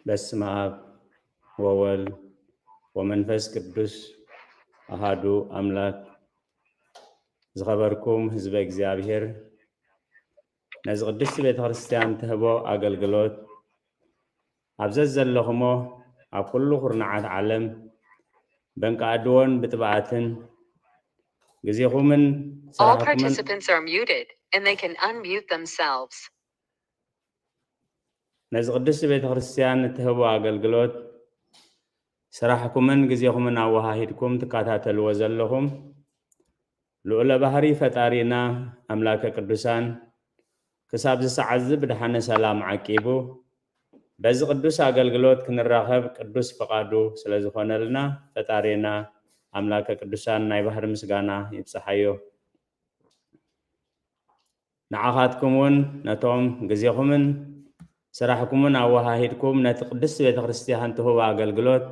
በስመ አብ ወወልድ ወመንፈስ ቅዱስ አሃዱ አምላክ። ዝኸበርኩም ህዝበ እግዚኣብሔር፣ ነዚ ቅድስቲ ቤተ ክርስቲያን ትህቦ ኣገልግሎት ኣብ ዘዘለኹሞ ኣብ ኩሉ ኩርናዓት ዓለም በንቃ ኣድዎን ብጥብኣትን ግዜኹምን All ስራሕኩምን participants are muted and they can unmute themselves. ነዚ ቅድስቲ ቤተ ክርስቲያን እትህቦ ኣገልግሎት ስራሕኩምን ግዜኹምን ኣወሃሂድኩም ትከታተልዎ ዘለኹም ልዑለ ባህሪ ፈጣሪና ኣምላከ ቅዱሳን ክሳብ ዝሰዓት እዚ ብድሓነ ሰላም ዓቂቡ በዚ ቅዱስ ኣገልግሎት ክንራኸብ ቅዱስ ፍቓዱ ስለ ዝኾነልና ፈጣሪና ኣምላከ ቅዱሳን ናይ ባህሪ ምስጋና ይብጽሓዮ። ንዓኻትኩም እውን ነቶም ግዜኹምን ስራሕኩምን ኣወሃሂድኩም ነቲ ቅድስቲ ቤተ ክርስቲያን ትህቦ ኣገልግሎት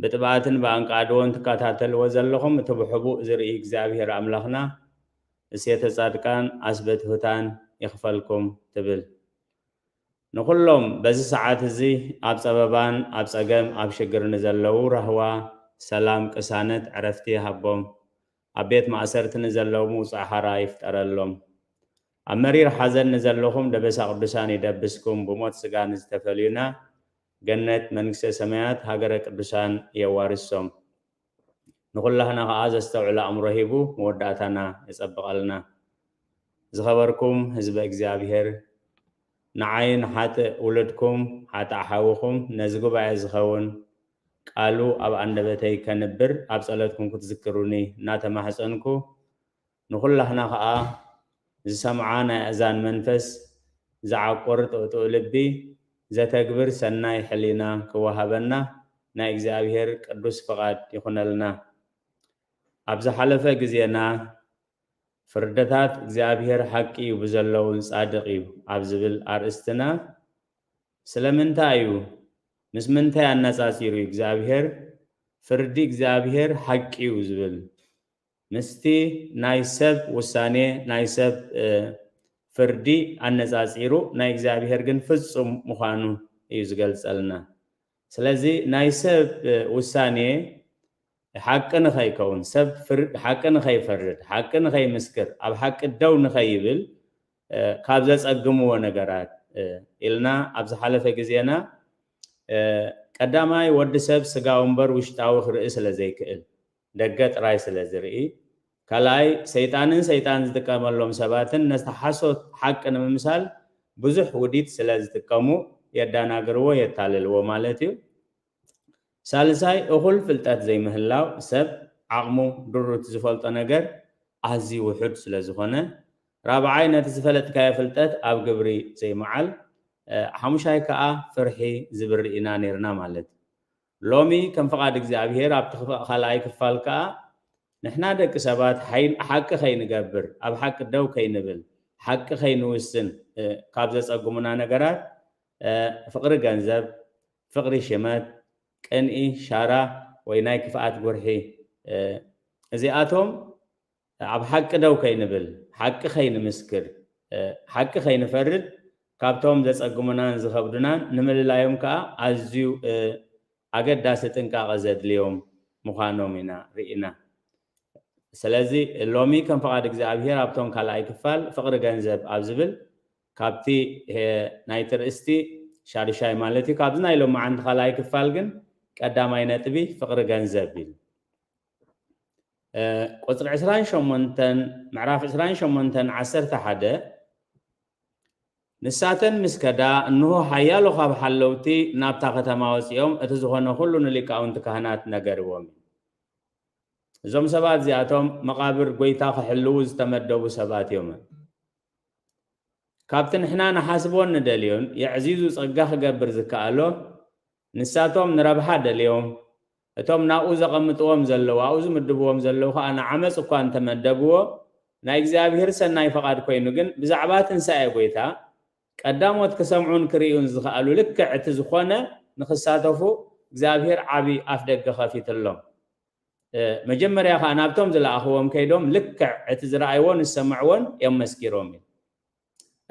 ብጥብኣትን ብኣንቃድዎን ትከታተልዎ ዘለኹም እቲ ብሕቡእ ዝርኢ እግዚኣብሔር ኣምላኽና እሴተ ጻድቃን ኣስበ ትሑታን ይኽፈልኩም ትብል። ንኹሎም በዚ ሰዓት እዚ ኣብ ጸበባን ኣብ ጸገም ኣብ ሽግር ንዘለዉ ራህዋ፣ ሰላም፣ ቅሳነት፣ ዕረፍቲ ይሃቦም። ኣብ ቤት ማእሰርቲ ንዘለዉ ምውጻእ ሓራ ይፍጠረሎም። ኣብ መሪር ሓዘን ንዘለኹም ደበሳ ቅዱሳን ይደብስኩም። ብሞት ስጋ ንዝተፈልዩና ገነት መንግስተ ሰማያት ሃገረ ቅዱሳን የዋርሶም። ንኹላህና ኸዓ ዘስተውዕል ኣእምሮ ሂቡ መወዳእታና የጸብቐልና። ዝኸበርኩም ህዝበ እግዚኣብሔር፣ ንዓይ ንሓጥእ ውሉድኩም ሓጥእ ሓውኹም ነዚ ጉባኤ ዝኸውን ቃሉ ኣብ ኣንደበተይ ከንብር ኣብ ጸሎትኩም ክትዝክሩኒ እናተማሕጸንኩ ንኹላህና ኸዓ ዝሰምዓ ናይ ኣእዛን መንፈስ ዝዓቁር ጥቕጥቕ ልቢ ዘተግብር ሰናይ ሕሊና ክወሃበና ናይ እግዚኣብሔር ቅዱስ ፍቓድ ይኹነልና። ኣብ ዝሓለፈ ግዜና ፍርድታት እግዚኣብሔር ሓቂ እዩ ብዘለውን ጻድቕ እዩ ኣብ ዝብል ኣርእስትና ስለምንታይ እዩ ምስ ምንታይ ኣነጻጺሩ እዩ እግዚኣብሔር ፍርዲ እግዚኣብሔር ሓቂ እዩ ዝብል ምስቲ ናይ ሰብ ውሳኔ ናይ ሰብ ፍርዲ ኣነጻጺሩ ናይ እግዚኣብሔር ግን ፍጹም ምዃኑ እዩ ዝገልጸልና። ስለዚ ናይ ሰብ ውሳኔ ሓቂ ንኸይከውን ሰብ ሓቂ ንኸይፈርድ ሓቂ ንኸይምስክር ኣብ ሓቂ ደው ንኸይብል ካብ ዘጸግምዎ ነገራት ኢልና ኣብ ዝሓለፈ ግዜና ቀዳማይ ወዲ ሰብ ስጋዊ እምበር ውሽጣዊ ክርኢ ስለ ዘይክእል ደገ ጥራይ ስለ ዝርኢ ካልኣይ ሰይጣንን ሰይጣን ዝጥቀመሎም ሰባትን ነቲ ሓሶት ሓቂ ንምምሳል ብዙሕ ውዲት ስለ ዝጥቀሙ የዳናግርዎ የታልልዎ ማለት እዩ። ሳልሳይ እኹል ፍልጠት ዘይምህላው ሰብ ዓቕሙ ድሩት ዝፈልጦ ነገር ኣዝዩ ውሑድ ስለ ዝኾነ ራብዓይ ነቲ ዝፈለጥካዮ ፍልጠት ኣብ ግብሪ ዘይምዓል ሓሙሻይ ከዓ ፍርሒ ዝብሪ ኢና ነርና ማለት እዩ። ሎሚ ከም ፍቓድ እግዚኣብሔር ኣብቲ ካልኣይ ክፋል ከዓ ንሕና ደቂ ሰባት ሓቂ ከይንገብር ኣብ ሓቂ ደው ከይንብል ሓቂ ከይንውስን ካብ ዘፀጉሙና ነገራት ፍቕሪ ገንዘብ፣ ፍቕሪ ሽመት፣ ቅንኢ፣ ሻራ ወይ ናይ ክፍኣት ጉርሒ እዚኣቶም ኣብ ሓቂ ደው ከይንብል ሓቂ ከይንምስክር ሓቂ ከይንፈርድ ካብቶም ዘፀግሙናን ዝኸብዱናን ንምልላዮም ከዓ ኣዝዩ ኣገዳሲ ጥንቃቐ ዘድልዮም ምዃኖም ኢና ርኢና። ስለዚ ሎሚ ከም ፍቓድ እግዚኣብሔር ኣብቶም ካልኣይ ክፋል ፍቕሪ ገንዘብ ኣብ ዝብል ካብቲ ናይቲ ርእስቲ ሻዱሻይ ማለት እዩ ካብዚ ናይ ሎማዓንቲ ካልኣይ ክፋል ግን ቀዳማይ ነጥቢ ፍቕሪ ገንዘብ እዩ። ቁፅሪ ዕስራን ሸሞንተን ምዕራፍ ዕስራን ሸሞንተን ዓሰርተ ሓደ ንሳተን ምስ ከዳ እንሆ ሓያሎ ካብ ሓለውቲ ናብታ ከተማ ወፂኦም እቲ ዝኾነ ኩሉ ንሊቃውንቲ ካህናት ነገርዎም እዩ። እዞም ሰባት እዚኣቶም መቓብር ጎይታ ክሕልዉ ዝተመደቡ ሰባት እዮም። ካብቲ ንሕና ንሓስቦን ንደልዮን የዕዚዙ ጸጋ ክገብር ዝከኣሎ ንሳቶም ንረብሓ ደልዮም እቶም ናብኡ ዘቐምጥዎም ዘለዉ ኣብኡ ዝምድብዎም ዘለዉ ከኣ ንዓመፅ እኳ እንተመደብዎ ናይ እግዚኣብሔር ሰናይ ፈቓድ ኮይኑ ግን ብዛዕባ ትንሳኤ ጎይታ ቀዳሞት ክሰምዑን ክርእዩን ዝኸኣሉ ልክዕ እቲ ዝኾነ ንኽሳተፉ እግዚኣብሔር ዓቢ ኣፍ ደገ ከፊትሎም። መጀመርያ ከዓ ናብቶም ዝለኣኽዎም ከይዶም ልክዕ እቲ ዝረኣይዎን ዝሰምዕዎን የመስኪሮም እዩ።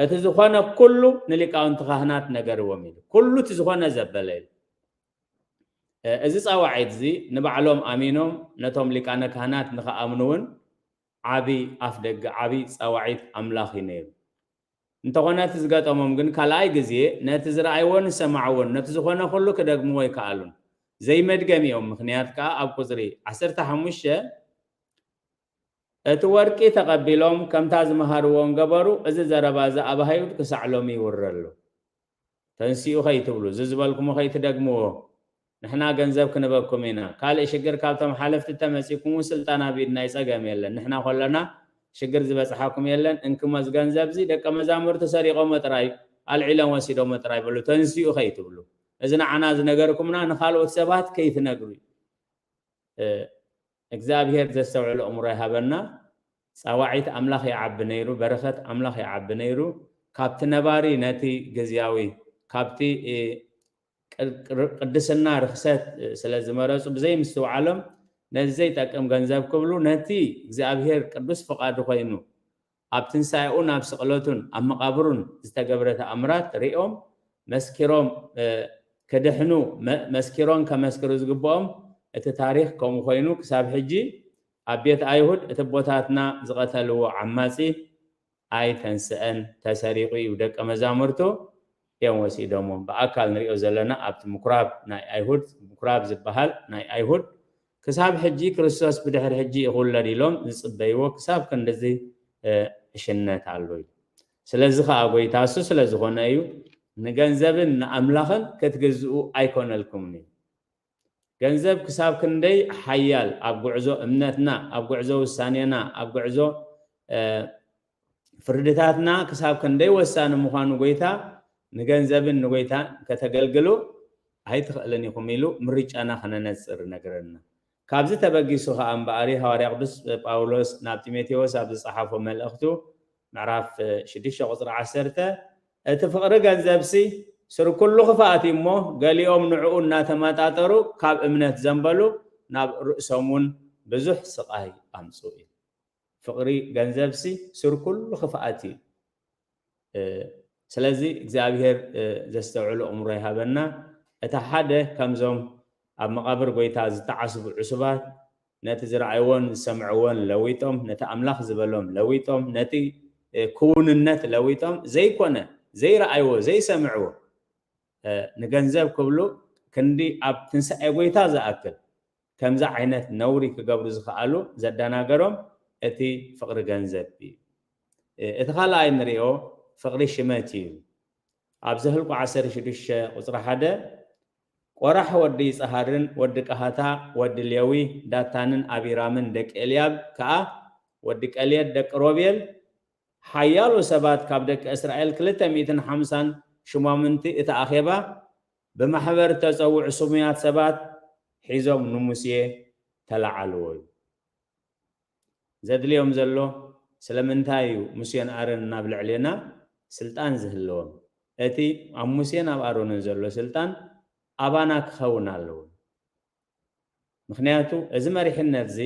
እቲ ዝኾነ ኩሉ ንሊቃውንቲ ካህናት ነገርዎም ኢሉ። ኩሉ እቲ ዝኾነ ዘበለ ኢሉ። እ፣ እዚ ጻዋዒት እዚ ንባዕሎም ኣሚኖም ነቶም ሊቃነ ካህናት ንኽኣምኑ እውን ዓቢ ኣፍ ደገ፣ ዓቢ ጻዋዒት ኣምላኽ እዩ ነይሩ። እንተኾነ እቲ ዝገጠሞም ግን ካልኣይ ግዜ ነቲ ዝረኣይዎን ዝሰማዕዎን ነቲ ዝኾነ ኩሉ ክደግምዎ ኣይከኣሉን። ዘይመድገም እዮም። ምኽንያት ከኣ ኣብ ቁጽሪ ዓሰርተ ሓሙሽተ እቲ ወርቂ ተቐቢሎም ከምታ ዝመሃርዎም ገበሩ። እዚ ዘረባ እዚ ኣብ ኣይሁድ ክሳዕ ሎሚ ይውረ ኣሎ። ተንሲኡ ከይትብሉ፣ እዚ ዝበልኩሞ ከይትደግምዎ። ንሕና ገንዘብ ክንበኩም ኢና። ካልእ ሽግር ካብቶም ሓለፍቲ ተመጺእኩም እውን ስልጣን ኣብ ኢድና እዩ፣ ጸገም የለን። ንሕና ከለና ሽግር ዝበጽሓኩም የለን። እንክመዝ ገንዘብ እዚ ደቀ መዛሙርቲ ሰሪቖሞ ጥራይ፣ ኣልዒሎም ወሲዶሞ ጥራይ በሉ፣ ተንሲኡ ከይትብሉ። እዚ ንዓና ዝነገርኩምና ንኻልኦት ሰባት ከይትነግሩ እዩ። እ፣ እግዚኣብሔር ዘስተውዕሎ እምሮ ይሃበና። ጻዋዒት ኣምላኽ ይዓቢ ነይሩ፣ በረኸት ኣምላኽ ይዓቢ ነይሩ። ካብቲ ነባሪ ነቲ ግዝያዊ፣ ካብቲ፣ እ፣ ቅር-፣ ቅር-፣ ቅድስና ርኽሰት፣ እ፣ ስለ ዝመረጹ ብዘይምስትውዓሎም ነዚ ዘይጠቅም ገንዘብ ክብሉ ነቲ እግዚኣብሔር ቅዱስ ፍቓዱ ኮይኑ ኣብ ትንሳኤኡን ኣብ ስቕለቱን ኣብ መቓብሩን ዝተገብረ ተኣምራት ሪኦም መስኪሮም፣ እ፣ ክድሕኑ መ-፣ መስኪሮም ከመስክሩ ዝግብኦም እቲ ታሪኽ ከምኡ ኮይኑ ክሳብ ሕጂ ኣብ ቤት ኣይሁድ እቲ ኣቦታትና ዝቐተልዎ ዓማጺ ኣይተንስአን፣ ተሰሪቑ እዩ። ደቀ መዛሙርቱ እዮም ወሲዶሞ። ብኣካል ንሪኦ ዘለና ኣብቲ ምኩራብ ናይ ኣይሁድ፣ ምኩራብ ዝበሃል ናይ ኣይሁድ ክሳብ ሕጂ ክርስቶስ ብድሕሪ ሕጂ ይኽውለድ ኢሎም ዝጽበይዎ ክሳብ ክንድዚ፣ እ፣ ዕሽነት ኣሎ እዩ። ስለዚ ኸኣ ጎይታ እሱ ስለ ዝኾነ እዩ ንገንዘብን ንኣምላኽን ክትግዝኡ ኣይኮነልኩምን እዩ። ገንዘብ ክሳብ ክንደይ ሓያል ኣብ ጉዕዞ እምነትና፣ ኣብ ጉዕዞ ውሳኔና፣ ኣብ ጉዕዞ፣ እ፣ ፍርድታትና ክሳብ ክንደይ ወሳኒ ምዃኑ ጎይታ ንገንዘብን ንጎይታን ከተገልግሉ ኣይትኽእልን ኢኹም ኢሉ ምርጫና ከነነጽር ነገረና። ካብዚ ተበጊሱ ኸኣ እምበኣሪ ሃዋርያ ቅዱስ ጳውሎስ ናብ ጢሞቴዎስ ኣብ ዝጸሓፎ መልእኽቱ ምዕራፍ ሽዱሽተ ቁጽሪ ዓሰርተ፣ እቲ ፍቕሪ ገንዘብሲ ስር ኩሉ ክፍኣት እዩ እሞ፣ ገሊኦም ንዕኡ እናተመጣጠሩ ካብ እምነት ዘንበሉ፣ ናብ ርእሶም እውን ብዙሕ ስቓይ ኣምጽኡ እዩ። ፍቕሪ ገንዘብሲ ስር ኩሉ ክፍኣት እዩ። እ፣ ስለዚ እግዚኣብሔር፣ እ፣ ዘስተውዕሎ እምሮ ይሃበና። እታ ሓደ ከምዞም ኣብ መቓብር ጎይታ ዝተዓስቡ ዕሱባት ነቲ ዝረኣይዎን ዝሰምዕዎን ለዊጦም፣ ነቲ ኣምላኽ ዝበሎም ለዊጦም፣ ነቲ፣ እ፣ ክውንነት ለዊጦም፣ ዘይኮነ፣ ዘይረኣይዎ፣ ዘይሰምዕዎ፣ እ፣ ንገንዘብ ክብሉ ክንዲ ኣብ ትንሳኤ ጎይታ ዝኣክል ከምዚ ዓይነት ነውሪ ክገብሩ ዝኸኣሉ ዘደናገሮም እቲ ፍቕሪ ገንዘብ እዩ። እ፣ እቲ ካልኣይ እንሪኦ ፍቕሪ ሽመት እዩ። ኣብ ዘህልቁ ዓሰርተ ሽዱሽተ ቁጽሪ ሓደ፣ ቆራሕ ወዲ ይጽሃርን ወዲ ቀሃታ ወዲ ሌዊ፣ ዳታንን ኣቢራምን ደቂ ኤልያብ ከኣ ወዲ ቀልየድ ደቂ ሮቤል፣ ሓያሎ ሰባት ካብ ደቂ እስራኤል ክልተ ሚእትን ሓምሳን ሽማምንቲ እቲ ኣኼባ ብማሕበር ተጸውዑ ስሙያት ሰባት ሒዞም ንሙሴ ተለዓልዎ እዩ። ዘድልዮም ዘሎ ስለምንታይ እዩ ሙሴን ኣሮንን ኣብ ልዕሌና ስልጣን ዝህልዎም? እቲ ኣብ ሙሴን ኣብ ኣሮንን ዘሎ ስልጣን ኣባና ክኸውን ኣለዎ። ምኽንያቱ እዚ መሪሕነት እዚ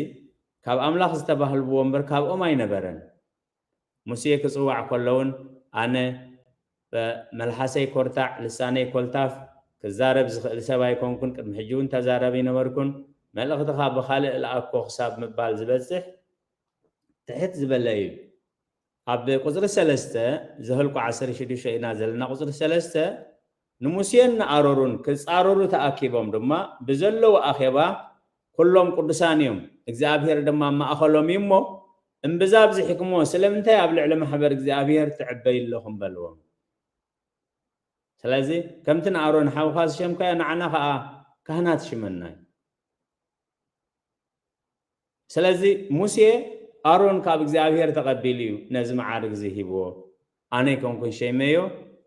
ካብ ኣምላኽ ዝተባህልዎ እምበር ካብኦም ኣይነበረን። ሙሴ ክጽዋዕ ከሎ እውን ኣነ በ-፣ መልሓሰይ ኮርታዕ፣ ልሳነይ ኮልታፍ፣ ክዛረብ ዝኽእል ሰብ ኣይኮንኩን፣ ቅድሚ ሕጂ እውን ተዛራቢ ኣይነበርኩን፣ መልእኽትኻ ብኻልእ ልኣኮ ክሳብ ምባል ዝበጽሕ ትሕት ዝበለ እዩ። ኣብ ቁጽሪ ሰለስተ፣ ዘህልቁ ዓሰርተ ሽዱሽተ ኢና ዘለና፣ ቁጽሪ ሰለስተ፣ ንሙሴን ንኣሮሩን ክጻረሩ ተኣኪቦም ድማ ብዘለዉ ኣኼባ፣ ኩሎም ቅዱሳን እዮም፣ እግዚኣብሔር ድማ ኣብ ማእኸሎም እዩ እሞ፣ እምብዛ ኣብዚሕክሞ ስለምንታይ ኣብ ልዕሊ ማሕበር እግዚኣብሔር ትዕበዩ ኣለኹም? በልዎም። ስለዚ ከምቲ ንኣሮን ሓውኻ ዝሸምካዮ ንዓና ኸኣ ካህናት ሽመና እዩ። ስለዚ ሙሴ ኣሮን ካብ እግዚኣብሔር ተቐቢሉ እዩ ነዚ መዓርግ እዚ ሂብዎ። ኣነ ኣይኮንኩን ሸይመዮ፣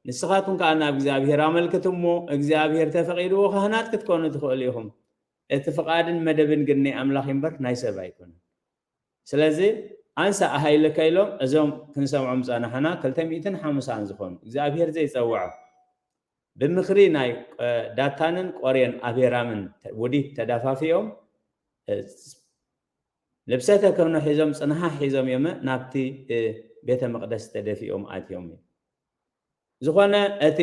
ንስኻትኩም ከኣ ናብ እግዚኣብሔር ኣመልክቱ እሞ እግዚኣብሔር ተፈቒድዎ ካህናት ክትኮኑ ትኽእሉ ኢኹም። እቲ ፍቓድን መደብን ግን ናይ ኣምላኽ እምበር ናይ ሰብ ኣይኮነን። ስለዚ ኣንሳ ኣሃይልከ ኢሎም እዞም ክንሰምዖም ዝጸናሕና ክልተ ሚእትን ሓምሳን ዝኾኑ እግዚኣብሔር ዘይጸውዖ ብምኽሪ ናይ፣ እ፣ ዳታንን ቆሬን ኣቤራምን ተ-፣ ውዲት ተዳፋፊኦም፣ እ፣ ልብሰተ ክህኖ ሒዞም ጽንሃ ሒዞም እዮም ናብቲ፣ እ፣ ቤተ መቕደስ ተደፊኦም ኣትዮም እዮም። ዝኾነ እቲ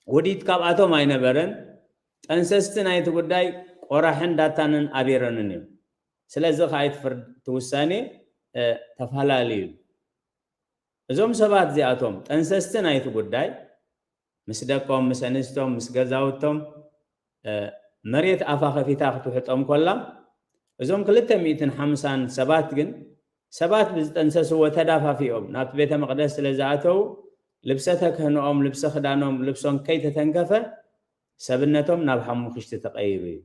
ውዲት ካብኣቶም ኣይነበረን። ጠንሰስቲ ናይቲ ጉዳይ ቆራሕን ዳታንን ኣቤረንን እዮም። ስለዚ ከኣ እቲ ፍርድ እቲ ውሳኔ ተፈላለዩ እዩ። እዞም ሰባት እዚኣቶም ጠንሰስቲ ናይቲ ጉዳይ ምስ ደቆም፣ ምስ ኣንስቶም፣ ምስ ገዛውቶም መሬት ኣፋ ከፊታ ክትውሕጦም ኮላ፣ እዞም ክልተ ሚእትን ሓምሳን ሰባት ግን ሰባት ብዝጠንሰስዎ ተዳፋፊኦም ናብቲ ቤተ መቕደስ ስለ ዝኣተው ልብሰ ተክህኖኦም፣ ልብሰ ክዳኖም፣ ልብሶም ከይተተንከፈ ሰብነቶም ናብ ሓሙኽሽቲ ተቐይሩ እዩ።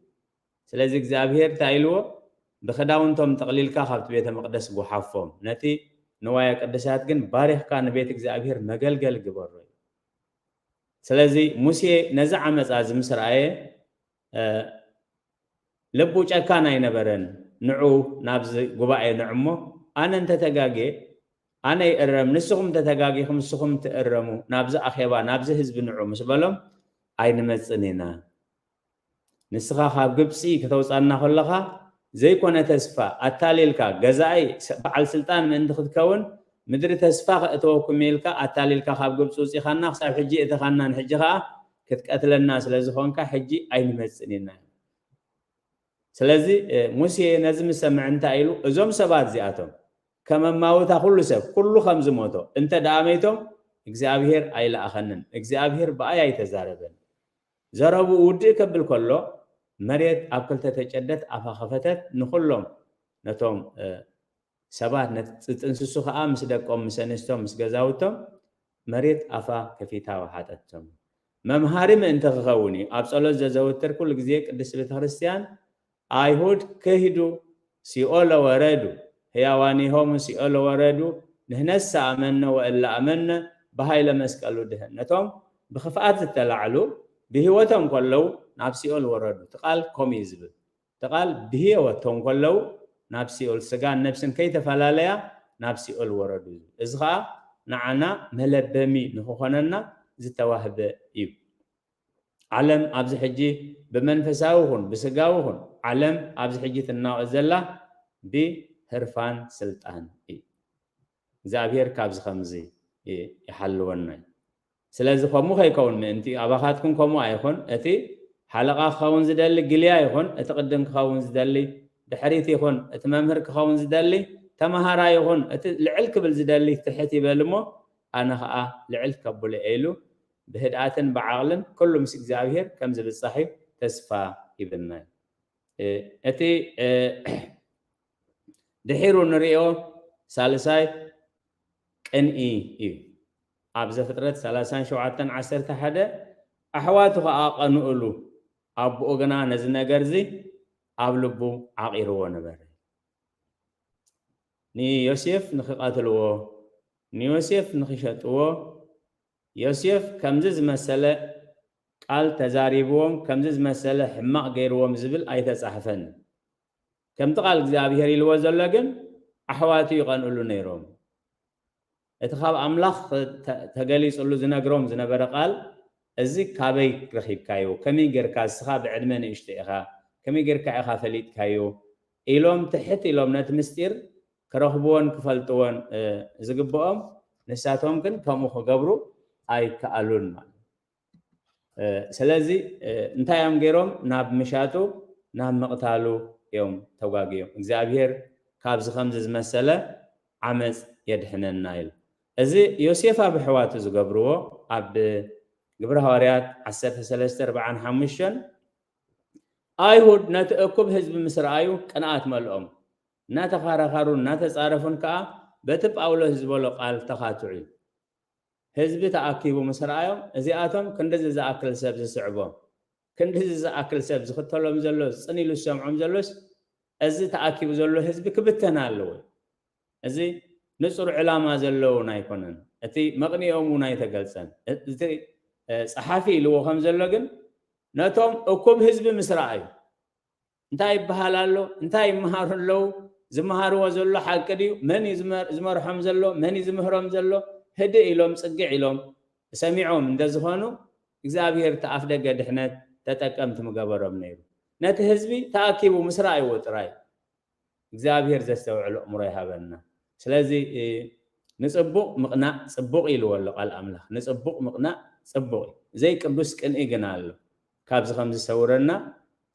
ስለዚ እግዚኣብሔር እንታይ ኢልዎ? ብክዳውንቶም ጠቕሊልካ ካብቲ ቤተ መቕደስ ጉሓፎም፣ ነቲ ንዋየ ቅድሳት ግን ባሪኽካ ንቤት እግዚኣብሔር መገልገል ግበሮ እዩ። ስለዚ ሙሴ ነዚ ዓመፃ እዚ ምስ ረኣየ ልቡ ጨካን ኣይነበረን። ንዑ ናብዚ ጉባኤ ንዑ እሞ ኣነ እንተተጋግየ ኣነ ይእረም፣ ንስኹም እንተተጋጊኹም ንስኹም ትእረሙ፣ ናብዚ ኣኼባ ናብዚ ህዝቢ ንዑ ምስ በሎም ኣይንመፅን ኢና። ንስኻ ካብ ግብፂ ከተውፃና ከለኻ ዘይኮነ ተስፋ ኣታሊልካ ገዛኢ በዓል ስልጣን ምእንቲ ክትከውን ምድሪ ተስፋ ከእተወኩም ኢልካ ኣታሊልካ ካብ ግብፂ ውፂኻና ክሳብ ሕጂ እተኻናን ሕጂ ከዓ ክትቀትለና ስለ ዝኾንካ ሕጂ ኣይንመፅን ኢና። ስለዚ ሙሴ ነዚ ምስ ሰምዐ እንታይ ኢሉ? እዞም ሰባት እዚኣቶም ከም ኣማውታ ኩሉ ሰብ ኩሉ ከም ዝሞቶ እንተ ደኣ መይቶም እግዚኣብሔር ኣይለኣኸንን፣ እግዚኣብሔር ብኣይ ኣይተዛረበን። ዘረብኡ ውድእ ከብል ከሎ መሬት ኣብ ክልተ ተጨደት፣ ኣፋ ኸፈተት፣ ንኹሎም ነቶም ሰባት ዝጥንስሱ ኸኣ ምስ ደቆም ምስ ኣንስቶም ምስ ገዛውቶም መሬት ኣፋ ከፊታ ወሓጠቶም። መምሃሪ ምእንቲ ክኸውን እዩ። ኣብ ጸሎት ዘዘውትር ኩሉ ግዜ ቅድስቲ ቤተ ክርስቲያን ኣይሁድ ክሂዱ ሲኦል ወረዱ፣ ሕያዋኒሆም ሲኦል ወረዱ፣ ንሕነስ ኣመነ ወእለ ኣመነ ብሃይለ መስቀሉ ድህን። ነቶም ብኽፍኣት ዝተላዕሉ ብህይወቶም ከለዉ ናብ ሲኦል ወረዱ። እቲ ቃል ከምኡ እዩ ዝብል። እቲ ቃል ብህይወቶም ከለዉ ናብ ሲኦል፣ ስጋን ነብስን ከይተፈላለያ ናብ ሲኦል ወረዱ። እዚ ኸኣ ንዓና መለበሚ ንኽኾነና ዝተዋህበ እዩ። ዓለም ኣብዚ ሕጂ ብመንፈሳዊ ኹን ብስጋዊ ኹን ዓለም ኣብዚ ሕጂ ትናወጥ ዘላ ብህርፋን ስልጣን እዩ። እግዚኣብሔር ካብዚ ከምዚ ይሓልወና እዩ። ስለዚ ከምኡ ከይከውን ምእንቲ ኣባኻትኩም ከምኡ ኣይኹን። እቲ ሓለቓ ክኸውን ዝደሊ ግልያ ይኹን፣ እቲ ቅድም ክኸውን ዝደሊ ድሕሪት ይኹን፣ እቲ መምህር ክኸውን ዝደሊ ተመሃራይ ይኹን፣ እቲ ልዕል ክብል ዝደሊ ትሕት ይበል እሞ ኣነ ኸኣ ልዕል ከብሎ ኢሉ ብህድኣትን ብዓቕልን ኩሉ ምስ እግዚኣብሔር ከም ዝብጻሕ እዩ ተስፋ ይብልና። እ፣ እቲ እ፣ ድሒሩ ንሪኦ ሳልሳይ ቅንኢ እዩ። ኣብ ዘፍጥረት ሰላሳን ሸውዓተን ዓሰርተ ሓደ ኣሕዋቱ ኸኣ ቀንኡሉ፣ ኣቦኡ ግና ነዚ ነገር እዚ ኣብ ልቡ ዓቒርዎ ነበረ። ንዮሴፍ ንኽቐትልዎ፣ ንዮሴፍ ንኽሸጥዎ፣ ዮሴፍ ከምዚ ዝመሰለ ቃል ተዛሪብዎም፣ ከምዚ ዝመሰለ ሕማቕ ገይርዎም ዝብል ኣይተጻሕፈን። ከምቲ ቃል እግዚኣብሔር ኢልዎ ዘሎ ግን ኣሕዋቱ ይቐንእሉ ነይሮም። እቲ ካብ ኣምላኽ ተ-፣ ተገሊጹሉ ዝነግሮም ዝነበረ ቃል፣ እዚ ካበይ ረኺብካዮ? ከመይ ጌርካ? እስኻ ብዕድመ ንእሽቶ ኢኻ፣ ከመይ ጌርካ ኢኻ ፈሊጥካዮ? ኢሎም ትሕት ኢሎም ነቲ ምስጢር ክረኽብዎን ክፈልጥዎን፣ እ፣ ዝግብኦም፣ ንሳቶም ግን ከምኡ ክገብሩ ኣይከኣሉን ማለት እዩ። እ፣ ስለዚ፣ እ፣ እንታይ እዮም ገይሮም? ናብ ምሻጡ፣ ናብ ምቕታሉ እዮም ተጓግዮም። እግዚኣብሔር ካብዚ ከምዚ ዝመሰለ ዓመፅ የድሕነና ኢሉ። እዚ ዮሴፍ ኣብ ኣሕዋቱ ዝገብርዎ ኣብ ግብረ ሃዋርያት ዓሰርተ ሰለስተ ኣርብዓን ሓሙሽተን ኣይሁድ ነቲ እኩብ ህዝቢ ምስ ረኣዩ ቅንኣት መልኦም። እናተኻራኻሩን እናተጻረፉን ከኣ በቲ ጳውሎስ ዝበሎ ቃል ተኻትዑ። ህዝቢ ተኣኪቡ ምስ ረኣዮም፣ እዚኣቶም ክንድዚ ዝኣክል ሰብ ዝስዕቦም፣ ክንድዚ ዝኣክል ሰብ ዝኽተሎም ዘሎ፣ ጽን ኢሉ ዝሰምዖም ዘሎስ፣ እዚ ተኣኪቡ ዘሎ ህዝቢ ክብተን ኣለዎ። እዚ ንጹር ዕላማ ዘለውን ኣይኮነን። እቲ መቕኒኦም እውን ኣይተገልጸን። እ-፣ እቲ፣ እ፣ ጸሓፊ ኢልዎ ከም ዘሎ ግን፣ ነቶም እኩብ ህዝቢ ምስ ረኣዩ፣ እንታይ ይበሃል ኣሎ? እንታይ ይመሃሩ ኣለዉ? ዝመሃርዎ ዘሎ ሓቂ ድዩ? መን እዩ ዝመር-፣ ዝመርሖም ዘሎ? መን እዩ ዝምህሮም ዘሎ? ህድእ ኢሎም፣ ጽግዕ ኢሎም ሰሚዖም እንተዝኾኑ፣ እግዚኣብሔር እቲ ኣፍ ደገ ድሕነት ተጠቀምቲ ምገበሮም ነይሩ። ነቲ ህዝቢ ተኣኪቡ ምስ ረኣይዎ ጥራይ እግዚኣብሔር ዘስተውዕል ኣእምሮ ይሃበና። ስለዚ፣ እ፣ ንጽቡቕ ምቕናእ ጽቡቕ ኢልዎ ኣሎ ቃል ኣምላኽ። ንጽቡቕ ምቕናእ ጽቡቕ እዩ። ዘይቅዱስ ቅንኢ ግን ኣሎ። ካብዚ ከም ዝሰውረና፣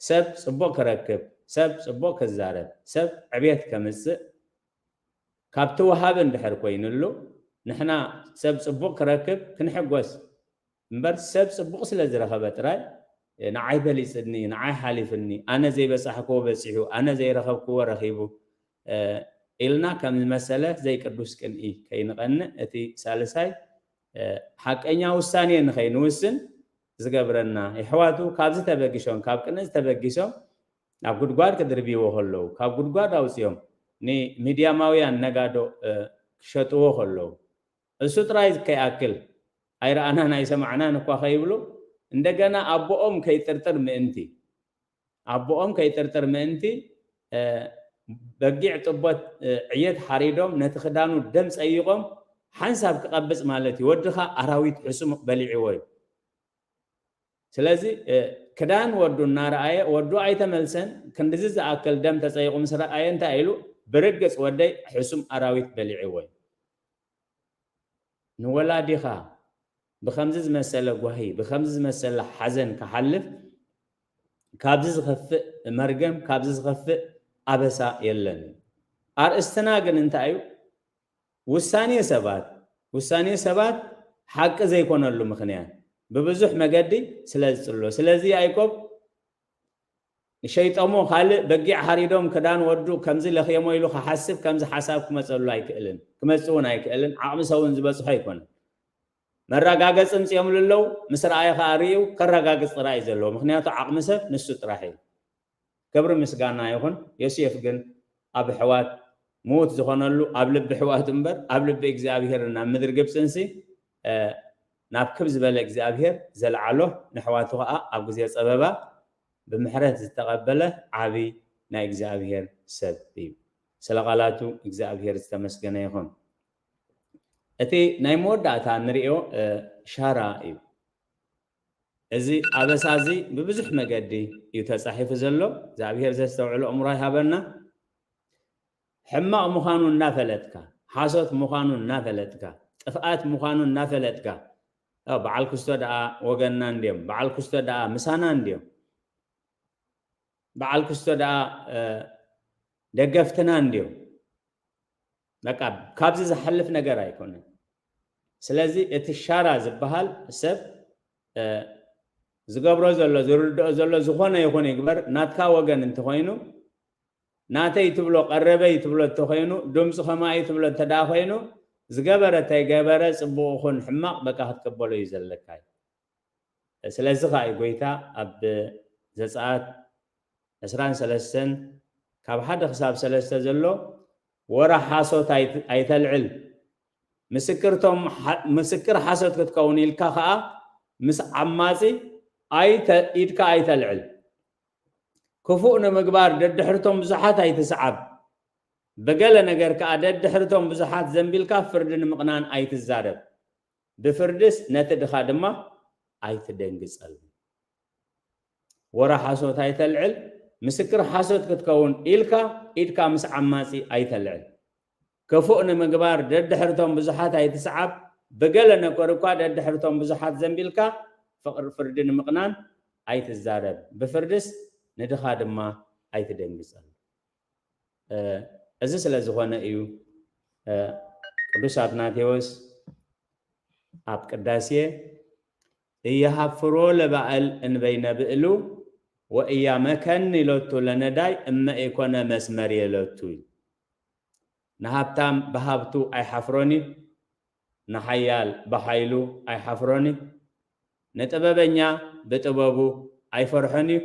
ሰብ ጽቡቕ ክረክብ፣ ሰብ ጽቡቕ ክዛረብ፣ ሰብ ዕብየት ከምጽእ ካብቲ ወሃቢ እንድሕር ኮይኑሉ፣ ንሕና ሰብ ጽቡቕ ክረክብ ክንሕጎስ እምበር፣ ሰብ ጽቡቕ ስለ ዝረኸበ ጥራይ፣ "ንዓይ በሊጽኒ፣ ንዓይ ሓሊፍኒ፣ ኣነ ዘይበጻሕክዎ በጺሑ፣ ኣነ ዘይረኸብክዎ ረኺቡ" ኢልና ከም ዝመሰለ ዘይቅዱስ ቅንኢ ከይንቐንእ፣ እቲ ሳልሳይ፣ ሓቀኛ ውሳኔ ንኸይንውስን ዝገብረና፣ የሕዋቱ ካብዚ ተበጊሶም፣ ካብ ቅንኢ ተበጊሶም ናብ ጉድጓድ ክድርብይዎ ከለዉ፣ ካብ ጉድጓድ ኣውጺኦም ንሚድያማውያን ነጋዶ ክሸጥዎ ከለዉ፣ እሱ ጥራይ ከይኣክል ኣይረኣናን ኣይሰማዕናን እኳ ከይብሉ፣ እንደገና ኣቦኦም ከይጥርጥር ምእንቲ፣ ኣቦኦም ከይጥርጥር ምእንቲ፣ በጊዕ ጥቦት ዕየት ሓሪዶም፣ ነቲ ክዳኑ ደም ጸይቖም፣ ሓንሳብ ክቐብጽ ማለት እዩ። ወድኻ ኣራዊት ሕሱም በሊዕዎ እዩ። ስለዚ ክዳን ወዱ እናረኣየ፣ ወዱ ኣይተመልሰን፣ ክንድዚ ዝኣክል ደም ተጸይቑ ምስ ረኣየ እንታይ ኢሉ? ብርግጽ ወደይ ሕሱም ኣራዊት በሊዕዎ እዩ። ንወላዲኻ ብኸምዚ ዝመሰለ ጓሂ፣ ብኸምዚ ዝመሰለ ሓዘን ክሓልፍ፣ ካብዚ ዝኸፍእ መርገም፣ ካብዚ ዝኸፍእ ኣበሳ የለን። ኣርእስትና ግን እንታይ እዩ? ውሳኔ ሰባት፣ ውሳኔ ሰባት ሓቂ ዘይኮነሉ ምኽንያት ብብዙሕ መገዲ ስለ ዝጽሎ። ስለዚ ያዕቆብ ንሸይጠሞ ካልእ በጊዕ ሓሪዶም ክዳን ወዱ ከምዚ ለኽየሞ ኢሉ ክሓስብ፣ ከምዚ ሓሳብ ክመጸሉ ኣይክእልን፣ ክመጽእ እውን ኣይክእልን። ዓቕሚ ሰብ እውን ዝበጽሖ ኣይኮነን። መረጋገጺ ምጽኦምሉ ኣለዉ፣ ምስ ረኣየ ከኣ ርእዩ ከረጋግጽ ጥራይ እዩ ዘለዎ። ምኽንያቱ ዓቕሚ ሰብ ንሱ ጥራሕ እዩ። ክብሪ ምስጋና ይኹን። ዮሴፍ ግን ኣብ ኣሕዋት ምዉት ዝኾነሉ ኣብ ልቢ ኣሕዋት እምበር ኣብ ልቢ እግዚኣብሄር ናብ ምድሪ ግብጽንሲ፣ እ፣ ናብ ክብ ዝበለ እግዚኣብሄር ዘልዓሎ፣ ንኣሕዋቱ ኸኣ ኣብ ግዜ ጸበባ ብምሕረት ዝተቐበለ ዓቢ ናይ እግዚኣብሄር ሰብ እዩ። ስለ ቃላቱ እግዚኣብሄር ዝተመስገነ ይኹን። እቲ ናይ መወዳእታ ንርእዮ፣ እ፣ ሻራ እዩ። እዚ ኣበሳ እዚ ብብዙሕ መገዲ እዩ ተጻሒፉ ዘሎ። እግዚኣብሄር ዘስተውዕሎ ኣእምሮ ይሃበና። ሕማቕ ምዃኑ እናፈለጥካ፣ ሓሶት ምዃኑ እናፈለጥካ፣ ጥፍኣት ምዃኑ እናፈለጥካ፣ ያው በዓል ክስቶ ደኣ ወገንና እንድዮም፣ በዓል ክስቶ ደኣ ምሳና እንድዮም፣ በዓል ክስቶ ደኣ፣ እ፣ ደገፍትና እንድዮም። በቃ ካብዚ ዝሓልፍ ነገር ኣይኮነን። ስለዚ እቲ ሻራ ዝበሃል ሰብ፣ እ፣ ዝገብሮ ዘሎ፣ ዝርድኦ ዘሎ ዝኾነ ይኹን ይግበር፣ ናትካ ወገን እንተኾይኑ፣ ናተይ ትብሎ፣ ቀረበይ ትብሎ እንተኾይኑ፣ ድምፁ ከማይ ትብሎ እንተ ደኣ ኮይኑ፣ ዝገበረ እንተይገበረ፣ ጽቡቕ ይኹን ሕማቕ፣ በቃ ክትቅበሎ እዩ ዘለካ። ስለዚ ኸኣ እዩ ጎይታ ኣብ ዘጸኣት ዕስራን ሰለስተን ካብ ሓደ ክሳብ ሰለስተ ዘሎ፣ "ወረ ሓሶት ኣይት-፣ ኣይተልዕል፣ ምስክርቶም ሓ-፣ ምስክር ሓሶት ክትከውን ኢልካ ኸኣ ምስ ዓማጺ ኣይተ-፣ ኢድካ ኣይተልዕል። ክፉእ ንምግባር ደድሕርቶም ብዙሓት ኣይትስዓብ፣ ብገለ ነገር ከኣ ደድሕርቶም ብዙሓት ዘንቢልካ ፍርዲ ንምቕናን ኣይትዛረብ፣ ብፍርድስ ነቲ ድኻ ድማ ኣይትደንግጸሉ። ወረ ሓሶት ኣይተልዕል፣ ምስክር ሓሶት ክትከውን ኢልካ ኢድካ ምስ ዓማጺ ኣይተልዕል። ክፉእ ንምግባር ደድሕርቶም ብዙሓት ኣይትስዓብ፣ ብገለ ነገር እኳ ደድሕርቶም ብዙሓት ዘንቢልካ ፍቕሪ፣ ፍርዲ ንምቕናን ኣይትዛረብ፣ ብፍርድስ ንድኻ ድማ ኣይትደንግጸሉ።" እ፣ እዚ ስለ ዝኾነ እዩ፣ እ፣ ቅዱስ ኣትናቴዎስ ኣብ ቅዳሴ "እያሃፍሮ ለባእል እንበይነ ብእሉ ወእያመከኒ ሎቱ ለነዳይ እመ ኢኮነ መስመር የለቱ" እዩ። ንሃብታም ብሃብቱ ኣይሓፍሮን እዩ፣ ንሓያል ብሓይሉ ኣይሓፍሮን እዩ፣ ንጥበበኛ ብጥበቡ ኣይፈርሖን እዩ፣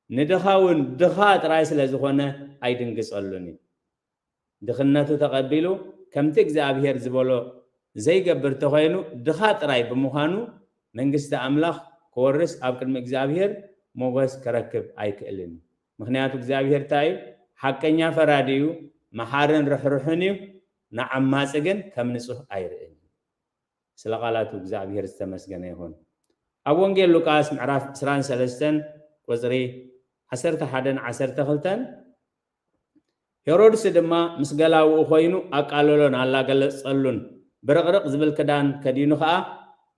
ንድኻ እውን ድኻ ጥራይ ስለ ዝኾነ ኣይድንግጸሉን እዩ። ድኽነቱ ተቐቢሉ ከምቲ እግዚኣብሄር ዝበሎ ዘይገብር ተኾይኑ፣ ድኻ ጥራይ ብምዃኑ መንግስቲ ኣምላኽ ክወርስ ኣብ ቅድሚ እግዚኣብሄር ሞገስ ክረክብ ኣይክእልን እዩ። ምኽንያቱ እግዚኣብሄር እንታይ እዩ? ሓቀኛ ፈራዲ እዩ፣ መሓርን ርሕሩሕን እዩ፣ ንዓማጺ ግን ከም ንጹህ ኣይርእን እዩ። ስለ ቃላቱ እግዚኣብሄር ዝተመስገነ ይኹን። ኣብ ወንጌል ሉቃስ ምዕራፍ ዕስራን ሰለስተን ቁጽሪ ዓሰርተ ሓደን ዓሰርተ ክልተን፣ ሄሮድስ ድማ ምስ ገላውኡ ኮይኑ ኣቃለሎን ኣላገለጸሉን። ብርቕርቕ ዝብል ክዳን ከዲኑ ኸኣ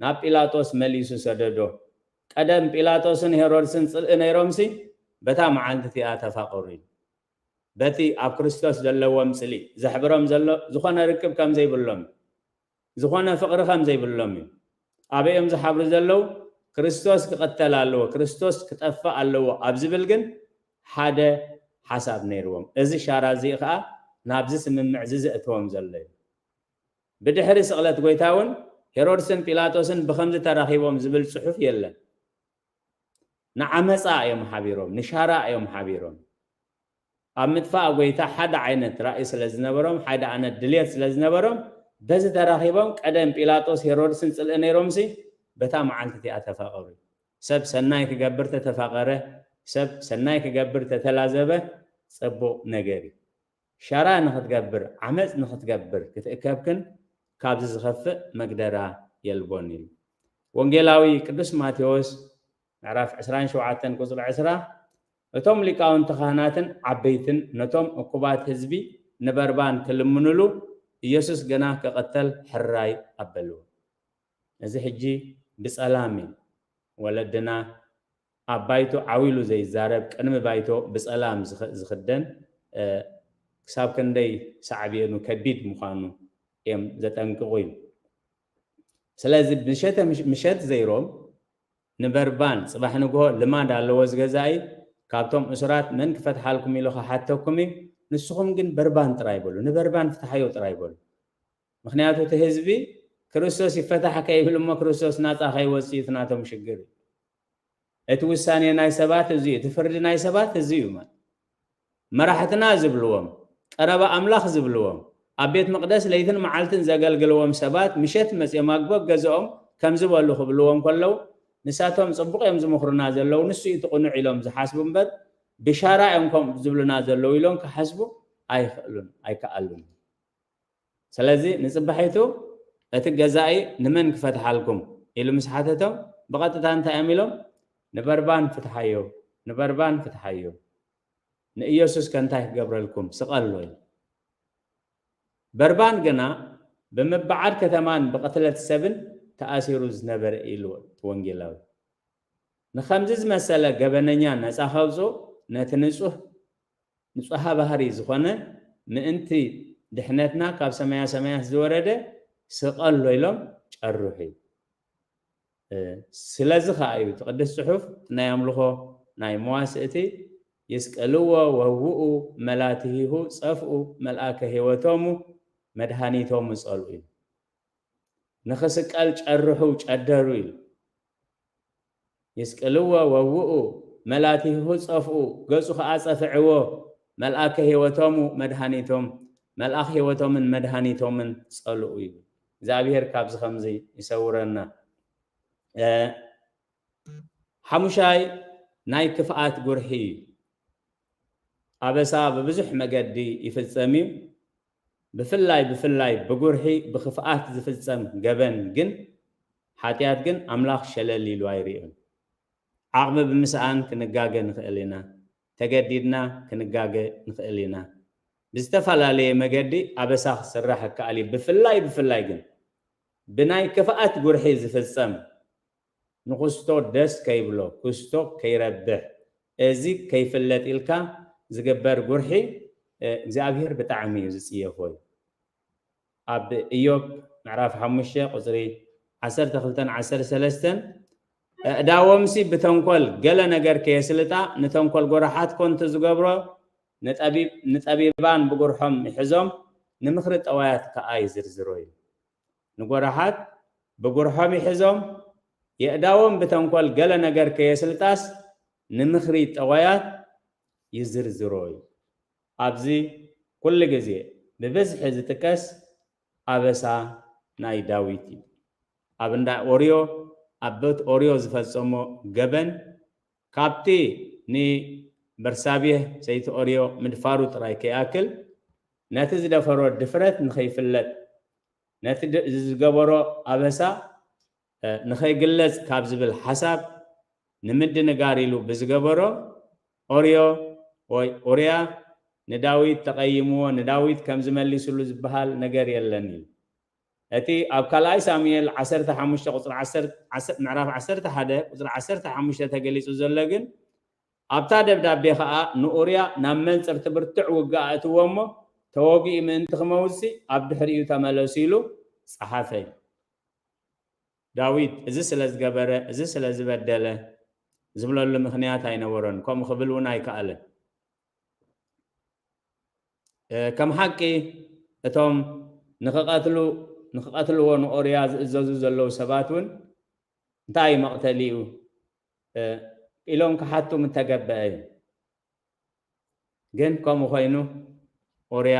ናብ ጲላጦስ መሊሱ ሰደዶ። ቀደም ጲላጦስን ሄሮድስን ጽልኢ ነይሮምሲ፣ በታ መዓልቲ እቲኣ ተፋቐሩ እዩ። በቲ ኣብ ክርስቶስ ዘለዎም ጽልኢ ዘሕብሮም ዘሎ ዝኾነ ርክብ ከም ዘይብሎም እዩ። ዝኾነ ፍቕሪ ከም ዘይብሎም እዩ። ኣበይ እዮም ዝሓብሩ ዘለዉ? ክርስቶስ ክቐተል ኣለዎ፣ ክርስቶስ ክጠፍእ ኣለዎ ኣብ ዝብል ግን ሓደ ሓሳብ ነይርዎም። እዚ ሻራ እዚ ኸኣ ናብዚ ስምምዕ እዚ ዘእተዎም ዘሎ እዩ። ብድሕሪ ስቕለት ጎይታ እውን ሄሮድስን ጲላጦስን ብኸምዚ ተራኺቦም ዝብል ጽሑፍ የለን። ንዓመጻ እዮም ሓቢሮም፣ ንሻራ እዮም ሓቢሮም። ኣብ ምጥፋእ ጎይታ ሓደ ዓይነት ራእይ ስለ ዝነበሮም፣ ሓደ ዓይነት ድልየት ስለ ዝነበሮም፣ በዚ ተራኺቦም ቀደም ጲላጦስ ሄሮድስን ጽልኢ ነይሮምሲ በታ መዓልቲ እቲኣ ተፋቐሩ። ሰብ ሰናይ ክገብር ተተፋቐረ፣ ሰብ ሰናይ ክገብር ተተላዘበ፣ ጽቡቕ ነገር እዩ። ሻራ ንኽትገብር፣ ዓመጽ ንኽትገብር ክትእከብክን ካብዚ ዝኸፍእ መግደራ የልቦን ኢሉ። ወንጌላዊ ቅዱስ ማቴዎስ ምዕራፍ ዕስራን ሸውዓተን ቁጽሪ ዕስራ፣ እቶም ሊቃውንቲ ካህናትን ዓበይትን ነቶም እኩባት ህዝቢ ንበርባን ክልምኑሉ፣ ኢየሱስ ግና ክቕተል ሕራይ ኣበልዎ። እዚ ሕጂ ብጸላም እዩ። ወለድና ኣብ ባይቶ ዓው ኢሉ ዘይዛረብ፣ ቅድሚ ባይቶ ብጸላም ዝኸ-፣ ዝኽደን፣ እ፣ ክሳብ ክንደይ ሳዕቤኑ ከቢድ ምዃኑ እዮም ዘጠንቅቑ እዩ። ስለዚ ምሸተ-፣ ምሸት ዘይሮም ንበርባን ጽባሕ ንግሆ ልማድ ኣለዎ እዚ ገዛኢ። ካብቶም እሱራት መን ክፈትሓልኩም ኢሉ ክሓተኩም እዩ። ንስኹም ግን በርባን ጥራይ በሉ፣ ንበርባን ፍትሓዮ ጥራይ በሉ። ምኽንያቱ እቲ ህዝቢ ክርስቶስ ይፈታሕ ከይብል እሞ ክርስቶስ ናጻ ከይወጽእ እዩ እቲ ናቶም ሽግር። እቲ ውሳኔ ናይ ሰባት እዚ እዩ፣ እቲ ፍርዲ ናይ ሰባት እዚ እዩ። ማለት መራሕትና ዝብልዎም፣ ቀረባ ኣምላኽ ዝብልዎም፣ ኣብ ቤት መቕደስ ለይትን መዓልትን ዘገልግልዎም ሰባት ምሸት መጽዮም ኣግቦ ገዝኦም ከም ዝበሉ ክብልዎም ከለዉ፣ ንሳቶም ጽቡቕ እዮም ዝምኽሩና ዘለዉ፣ ንሱ እዩ እቲ ቅኑዕ ኢሎም ዝሓስቡ እምበር፣ ብሻራ እዮም ከምኡ ዝብሉና ዘለዉ ኢሎም ክሓስቡ ኣይኽእሉን፣ ኣይከኣሉን። ስለዚ ንጽባሒቱ እቲ ገዛኢ ንመን ክፈትሓልኩም ኢሉ ምስ ሓተቶም፣ ብቐጥታ እንታይ እዮም ኢሎም? ንበርባን ፍትሓዮ፣ ንበርባን ፍትሓዮ። ንኢየሱስ ከ እንታይ ክገብረልኩም? ስቐሎ ኢሉ። በርባን ግና ብምብዓድ ከተማን ብቕትለት ሰብን ተኣሲሩ ዝነበረ ኢሉ እቲ ወንጌላዊ። ንኸምዚ ዝመሰለ ገበነኛ ነጻ ከውጽኡ ነቲ ንጹህ፣ ንጹሃ ባህሪ ዝኾነ ምእንቲ ድሕነትና ካብ ሰማያ ሰማያት ዝወረደ ስቐሎ ኢሎም ጨርሑ እዩ። እ፣ ስለዚ ኸኣ እዩ እቲ ቅዱስ ጽሑፍ ናይ ኣምልኾ ናይ መዋስእቲ ይስቀልዎ ወውኡ መላትሂሁ ጸፍኡ መልኣከ ህይወቶሙ መድሃኒቶሙ ጸልኡ እዩ። ንኽስቀል ጨርሑ ጨደሩ ኢሉ። ይስቅልዎ ወውኡ መላትሂሁ ጸፍኡ ገጹ ኸኣ ጸፍዕዎ መልኣከ ህይወቶሙ መድሃኒቶም፣ መልኣኽ ህይወቶምን መድሃኒቶምን ጸልኡ እዩ። እግዚኣብሔር ካብዚ ከምዚ ይሰውረና። እ፣ ሓሙሻይ ናይ ክፍኣት ጉርሒ እዩ። ኣበሳ ብብዙሕ መገዲ ይፍጸም እዩ። ብፍላይ፣ ብፍላይ ብጉርሒ ብክፍኣት ዝፍጸም ገበን ግን፣ ሓጢኣት ግን ኣምላኽ ሸለል ኢሉ ኣይርእዮን። ዓቕሚ ብምስኣን ክንጋገ ንኽእል ኢና። ተገዲድና ክንጋገ ንኽእል ኢና። ብዝተፈላለየ መገዲ ኣበሳ ክስራሕ ይከኣል እዩ። ብፍላይ፣ ብፍላይ ግን ብናይ ክፍኣት ጉርሒ ዝፍጸም ንክስቶ ደስ ከይብሎ፣ ክስቶ ከይረብሕ፣ እዚ ከይፍለጥ ኢልካ ዝግበር ጉርሒ፣ እ፣ እግዚኣብሔር ብጣዕሚ እዩ ዝጽየፎ እዩ። ኣብ ኢዮብ ምዕራፍ ሓሙሽተ ቁጽሪ ዓሰርተ ክልተን ዓሰርተ ሰለስተን፣ "ኣእዳዎምሲ ብተንኮል ገለ ነገር ከየስልጣ፣ ንተንኮል ጎራሓት ኮንቱ ዝገብሮ፣ ንጠቢብ-፣ ንጠቢባን ብጉርሖም ይሕዞም፣ ንምኽሪ ጠዋያት ከኣ ይዝርዝሮ" እዩ። ንጎራሓት ብጉርሖም ይሕዞም፣ የእዳዎም ብተንኮል ገለ ነገር ከየስልጣስ፣ ንምኽሪ ጠዋያት ይዝርዝሮ እዩ። ኣብዚ ኩሉ ግዜ ብብዝሒ ዝጥቀስ ኣበሳ ናይ ዳዊት እዩ። ኣብ እንዳ ኦርዮ፣ ኣብ ቤት ኦርዮ ዝፈጸሞ ገበን፣ ካብቲ ንበርሳቤህ ሰይቲ ኦርዮ ምድፋሩ ጥራይ ከይኣክል፣ ነቲ ዝደፈሮ ድፍረት ንኸይፍለጥ፣ ነቲ ድ-፣ ዝገበሮ ኣበሳ፣ እ፣ ንኸይግለጽ ካብ ዝብል ሓሳብ ንምድንጋር ኢሉ ብዝገበሮ፣ ኦርዮ ወይ ኡርያ ንዳዊት ተቐይምዎ፣ ንዳዊት ከም ዝመሊስሉ ዝበሃል ነገር የለን ኢሉ። እቲ ኣብ ካልኣይ ሳሙኤል ዓሰርተ ሓሙሽተ ቁጽሪ ዓሰርተ፣ ዓሰርተ፣ ምዕራፍ ዓሰርተ ሓደ ቁጽሪ ዓሰርተ ሓሙሽተ ተገሊጹ ዘሎ ግን፣ ኣብታ ደብዳቤ ኸኣ ንኡርያ ናብ መንጽርቲ ብርቱዕ ውግእ ኣእትዎ እሞ፣ ተወጊኡ ምእንቲ ክመውትሲ ኣብ ድሕሪኡ ተመለሱ ኢሉ ጸሓፈ። ዳዊት እዚ ስለ ዝገበረ፣ እዚ ስለ ዝበደለ ዝብለሉ ምኽንያት ኣይነበሮን። ከምኡ ክብል እውን ኣይከኣለን። እ፣ ከም ሓቂ እቶም ንኽቐትሉ-፣ ንኽቐትልዎ ንኦርያ ዝእዘዙ ዘለዉ ሰባት እውን እንታይ እዩ መቕተሊኡ፣ እ፣ ኢሎም ክሓቱ ምተገበአ እዩ። ግን ከምኡ ኮይኑ ኦርያ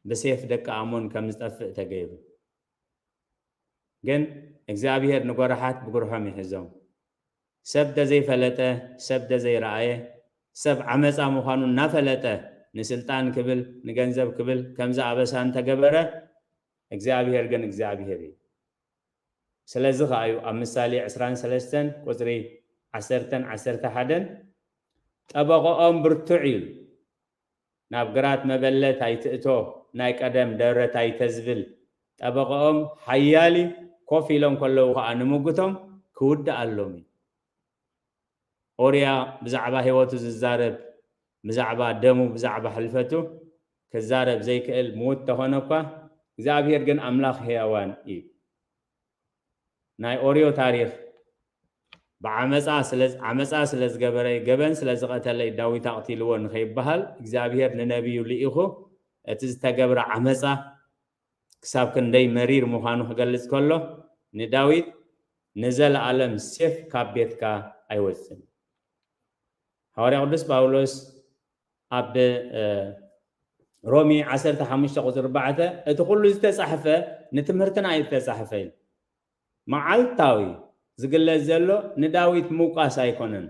ብሴፍ ደቂ ኣሞን ከም ዝጠፍእ ተገይሩ። ግን እግዚኣብሔር ንጎራሓት ብጉርሖም ይሕዞም። ሰብ ደዘይፈለጠ፣ ሰብ ደዘይረኣየ፣ ሰብ ዓመፃ ምዃኑ እናፈለጠ ንስልጣን ክብል ንገንዘብ ክብል ከምዚ ኣበሳ እንተገበረ እግዚኣብሔር ግን እግዚኣብሔር እዩ። ስለዚ ኸዓ እዩ ኣብ ምሳሌ ዕስራን ሰለስተን ቁፅሪ ዓሰርተን ዓሰርተ ሓደን ጠበቐኦም ብርቱዕ እዩ። ናብ ግራት መበለት ኣይትእቶ፣ ናይ ቀደም ደረት ኣይተዝብል። ጠበቐኦም ሓያል እዩ፣ ኮፍ ኢሎም ከለዉ ኸዓ ንምጉቶም ክውድኣሎም እዩ። ኦርያ ብዛዕባ ህይወቱ ዝዛረብ፣ ብዛዕባ ደሙ፣ ብዛዕባ ሕልፈቱ ክዛረብ ዘይክእል ምዉት ተኾነ እኳ፣ እግዚኣብሔር ግን ኣምላኽ ህያዋን እዩ። ናይ ኦርዮ ታሪኽ ብዓመፃ ስለ-፣ ዓመፃ ስለ ዝገበረ፣ ገበን ስለ ዝቐተለ ዳዊት ኣቕቲልዎ ንኸይበሃል እግዚኣብሔር ንነቢዩ ልኢኹ እቲ ዝተገብረ ዓመፃ ክሳብ ክንደይ መሪር ምዃኑ ክገልጽ ከሎ፣ ንዳዊት ንዘለኣለም ሴፍ ካብ ቤትካ ኣይወጽእን። ሃዋርያ ቅዱስ ጳውሎስ ኣብ፣ እ፣ ሮሜ ዓሰርተ ሓሙሽተ ቁጽሪ ኣርባዕተ፣ "እቲ ኩሉ ዝተጻሕፈ ንትምህርትና እዩ ዝተጻሕፈ" ኢሉ። መዓልታዊ ዝግለጽ ዘሎ ንዳዊት ምውቃስ ኣይኮነን።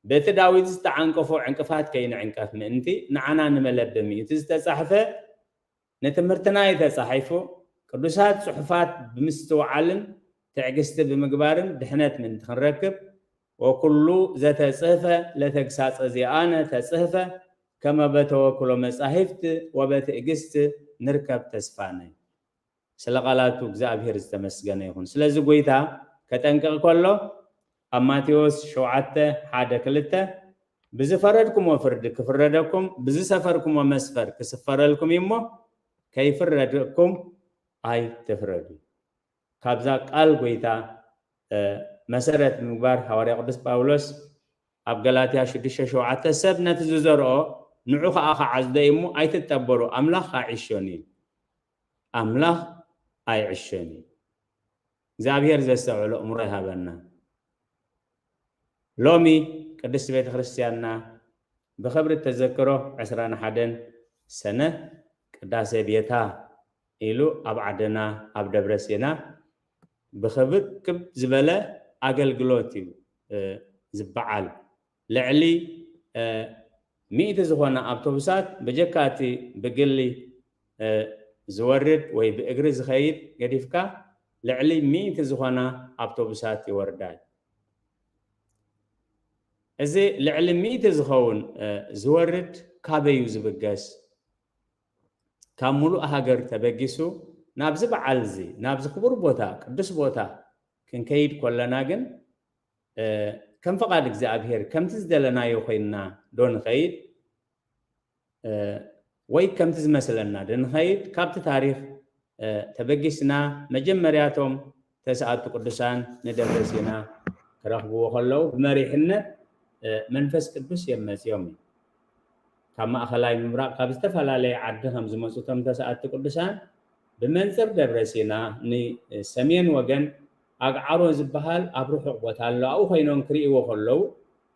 በቲ ዳዊት ዝተዓንቀፎ ዕንቅፋት ከይንዕንቀፍ ምእንቲ ንዓና ንመለብም እዩ። እቲ ዝተጻሕፈ ንትምህርትና እዩ ተጻሒፉ። ቅዱሳት ጽሑፋት ብምስትውዓልን ትዕግስቲ ብምግባርን ድሕነት ምእንቲ ክንረክብ፣ "ወኩሉ ዘተጽህፈ ለተግሳጸ ዚኣነ ተጽህፈ፣ ከመ በተወክሎ መጻሕፍት ወበትዕግስት ንርከብ ተስፋነ።" ስለ ቃላቱ እግዚኣብሔር ዝተመስገነ ይኹን። ስለዚ ጎይታ ከጠንቅቕ ከሎ ኣብ ማቴዎስ ሸውዓተ ሓደ ክልተ፣ "ብዝፈረድኩሞ ፍርዲ ክፍረደኩም፣ ብዝሰፈርኩሞ መስፈር ክስፈረልኩም እዩ እሞ፣ ከይፍረደኩም ኣይትፍረዱ።" ካብዛ ቃል ጎይታ፣ እ፣ መሰረት ብምግባር ሃዋርያ ቅዱስ ጳውሎስ ኣብ ገላትያ ሽዱሽተ ሸውዓተ፣ "ሰብ ነቲ ዝዘርኦ ንዑ ኸዓ ክዓዝዶ እዩ እሞ ኣይትጠበሩ፣ ኣምላኽ ኣይዕሾን እዩ። ኣምላኽ ኣይዕሾን እዩ።" እግዚኣብሔር ዘስተውዕሎ እምሮ ይሃበና። ሎሚ ቅድስቲ ቤተ ክርስቲያንና ብኽብሪ ተዘክሮ ዕስራን ሓደን ሰነ ቅዳሴ ቤታ ኢሉ ኣብ ዓድና ኣብ ደብረ ሲና ብኽብክብ ዝበለ ኣገልግሎት እዩ፣ እ፣ ዝበዓል። ልዕሊ፣ እ፣ ሚእቲ ዝኾና ኣውቶቡሳት ብጀካ እቲ ብግሊ፣ እ፣ ዝወርድ ወይ ብእግሪ ዝኸይድ ገዲፍካ ልዕሊ ሚእቲ ዝኾና ኣውቶቡሳት ይወርዳ። እዚ ልዕሊ ሚእቲ ዝኸውን፣ እ፣ ዝወርድ ካበይ እዩ ዝብገስ? ካብ ሙሉእ ሃገር ተበጊሱ ናብዚ በዓል እዚ፣ ናብዚ ክቡር ቦታ፣ ቅዱስ ቦታ ክንከይድ ከለና ግን፣ እ፣ ከም ፈቓድ እግዚኣብሔር፣ ከምቲ ዝደለናዮ ኮይንና ዶ ንኸይድ? እ፣ ወይ ከምቲ ዝመስለና ዶ ንኸይድ? ካብቲ ታሪኽ፣ እ፣ ተበጊስና መጀመርያቶም ተስኣቱ ቅዱሳን ንደብረ ሲና ክረኽብዎ ከለዉ ብመሪሕነት፣ እ፣ መንፈስ ቅዱስ እዮም መጺኦም። ካብ ማእኸላይ ምብራቕ ካብ ዝተፈላለየ ዓዲ ከም ዝመጹ እቶም ተስኣቱ ቅዱሳን ብመንጽር ደብረ ሲና ንሰሜን ወገን ኣግዓሮ ዝበሃል ኣብ ርሑቕ ቦታ ኣሎ። ኣብኡ ኮይኖም ክርእይዎ ከለዉ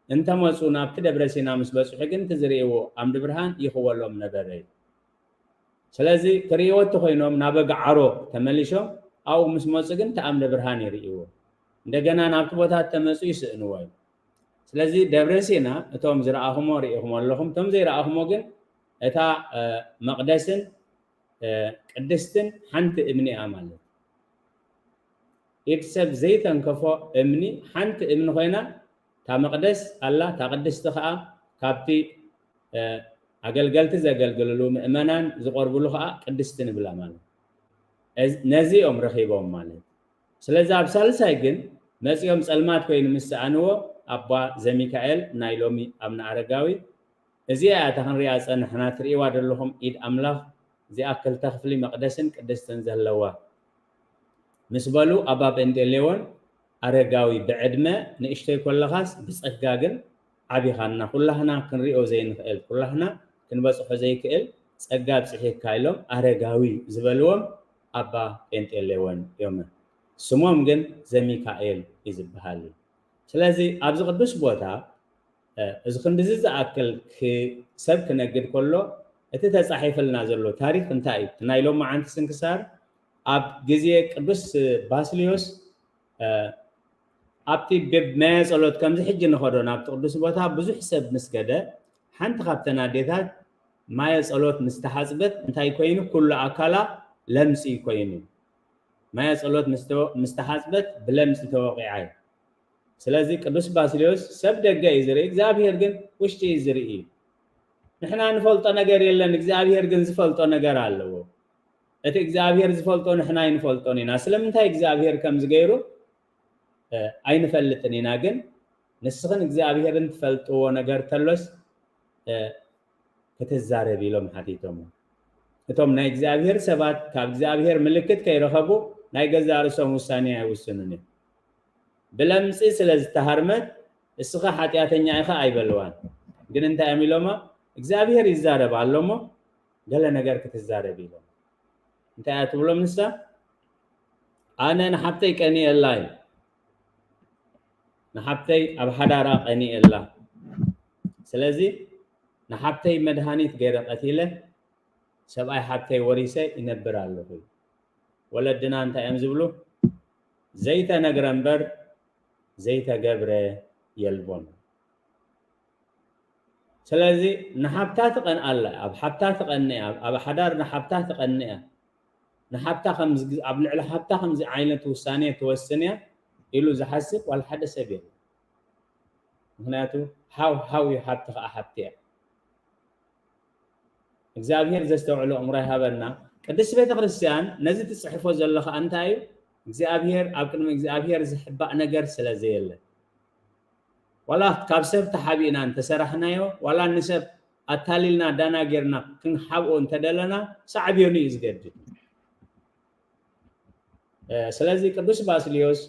እንተመጹ ናብቲ ደብረ ሲና ምስ በጽሑ ግን እቲ ዝርእይዎ ዓምዲ ብርሃን ይኽወሎም ነበረ እዩ። ስለዚ ክርእይዎ እንተኾይኖም ናብ ኣግዓሮ ተመሊሶም ኣብኡ ምስ መጹ ግን እቲ ዓምዲ ብርሃን ይርእይዎ። እንደገና ናብቲ ቦታ ተመጹ ይስእንዎ እዩ። ስለዚ ደብረ ሲና እቶም ዝረኣኹሞ ርኢኹሞ ኣለኹም፣ እቶም ዘይረኣኹሞ ግን እታ፣ እ፣ መቕደስን፣ እ፣ ቅድስትን ሓንቲ እምኒ እያ ማለት። ኢድ ሰብ ዘይተንከፎ እምኒ ሓንቲ እምኒ ኮይና እታ መቕደስ ኣላ፣ እታ ቅድስቲ ኸዓ ካብቲ፣ እ፣ ኣገልገልቲ ዘገልግልሉ፣ ምእመናን ዝቐርብሉ ከዓ ቅድስቲ ንብላ ማለት። ነዚ እዮም ረኺቦም ማለት። ስለዚ ኣብ ሳልሳይ ግን መፂኦም ፀልማት ኮይኑ ምስ ሰኣንዎ ኣባ ዘሚካኤል ናይ ሎሚ ኣብነ ኣረጋዊ እዚኣ እያ እታ ክንሪኣ ዝፀናሕና፣ ትርእይዋ ዘለኹም ኢድ ኣምላኽ እዚኣ ክልተ ክፍሊ መቕደስን ቅድስትን ዘለዋ ምስ በሉ ኣባ ጴንጤሌዎን ኣረጋዊ ብዕድመ ንእሽተይ ኮለኻስ ብጸጋ ግን ዓቢኻና፣ ኩላህና ክንሪኦ ዘይንኽእል፣ ኩላህና ክንበጽሖ ዘይክእል ጸጋ ኣብጽሒካ ኢሎም ኣረጋዊ ዝበልዎም ኣባ ጴንጤሌዎን እዮም። ስሞም ግን ዘሚካኤል እዩ ዝበሃል። ስለዚ ኣብዚ ቅዱስ ቦታ እዚ ክንድዚ ዝኣክል ሰብ ክነግድ ከሎ እቲ ተጻሒፍልና ዘሎ ታሪክ እንታይ እዩ? ናይ ሎማዓንቲ ስንክሳር ኣብ ግዜ ቅዱስ ባስልዮስ ኣብቲ ቤብ ማየ ጸሎት ከምዚ ሕጂ ንኸዶ ናብቲ ቅዱስ ቦታ ብዙሕ ሰብ ምስ ከደ ሓንቲ ካብተን ኣዴታት ማየ ጸሎት ምስ ተሓጽበት እንታይ ኮይኑ? ኩሉ ኣካላ ለምጺ ኮይኑ። ማየ ጸሎት ምስ ተሓጽበት ብለምጺ ተወቂዓ። ስለዚ ቅዱስ ባስልዮስ ሰብ ደገ እዩ ዝርኢ፣ እግዚኣብሔር ግን ውሽጢ እዩ ዝርኢ። ንሕና ንፈልጦ ነገር የለን፣ እግዚኣብሔር ግን ዝፈልጦ ነገር ኣለዎ። እቲ እግዚኣብሔር ዝፈልጦ ንሕና ኣይንፈልጦን ኢና። ስለምንታይ እግዚኣብሔር ከም ዝገይሩ ኣይንፈልጥን ኢና። ግን ንስኽን እግዚኣብሔርን ትፈልጥዎ ነገር ተሎስ ክትዛረብ ኢሎም ሓቲቶም። እቶም ናይ እግዚኣብሔር ሰባት ካብ እግዚኣብሔር ምልክት ከይረኸቡ ናይ ገዛእ ርእሶም ውሳኔ ኣይውስኑን እዮም። ብለምጺ ስለ ዝተሃርመት እስኻ ሓጢኣተኛ ኢኻ ኣይበልዋን። ግን እንታይ እዮም ኢሎማ? እግዚኣብሔር ይዛረብ ኣሎ እሞ ገለ ነገር ክትዛረብ ኢሎም። እንታይ እያ ትብሎም ንሳ? ኣነ ንሓብተይ ቀኒኤላ እዩ። ንሓብተይ ኣብ ሓዳራ ቀኒኤላ። ስለዚ ንሓብተይ መድሃኒት ገይረ ቀቲለ ሰብኣይ ሓብተይ ወሪሰ ይነብር ኣለኹ። ወለድና እንታይ እዮም ዝብሉ? ዘይተነግረ እምበር ዘይተገብረ የልቦን። ስለዚ ንሓብታ ትቐንኣላ፣ ኣብ ሓብታ ትቐንእ እያ፣ ኣብ ሓዳር ንሓብታ ትቐንእ እያ። ንሓብታ ከምዚ ኣብ ልዕሊ ሓብታ ከምዚ ዓይነት ውሳኔ ትወስን እያ ኢሉ ዝሓስብ ዋላ ሓደ ሰብ የለን። ምክንያቱ ሓው ሓው እዩ፣ ሓብቲ ከዓ ሓብቲ እያ። እግዚኣብሔር ዘስተውዕሎ እምሮ ይሃበና። ቅድስት ቤተ ክርስቲያን ነዚ ትጽሕፎ ዘሎ ከዓ እንታይ እዩ? እግዚኣብሔር ኣብ ቅድሚ እግዚኣብሔር ዝሕባእ ነገር ስለ ዘየለ ዋላ ካብ ሰብ ተሓቢእና እንተሰራሕናዮ ዋላ ንሰብ ኣታሊልና ዳና ጌርና ክንሓብኦ እንተደለና ሳዕቤኑ እዩ ዝገድድ። ስለዚ ቅዱስ ባስልዮስ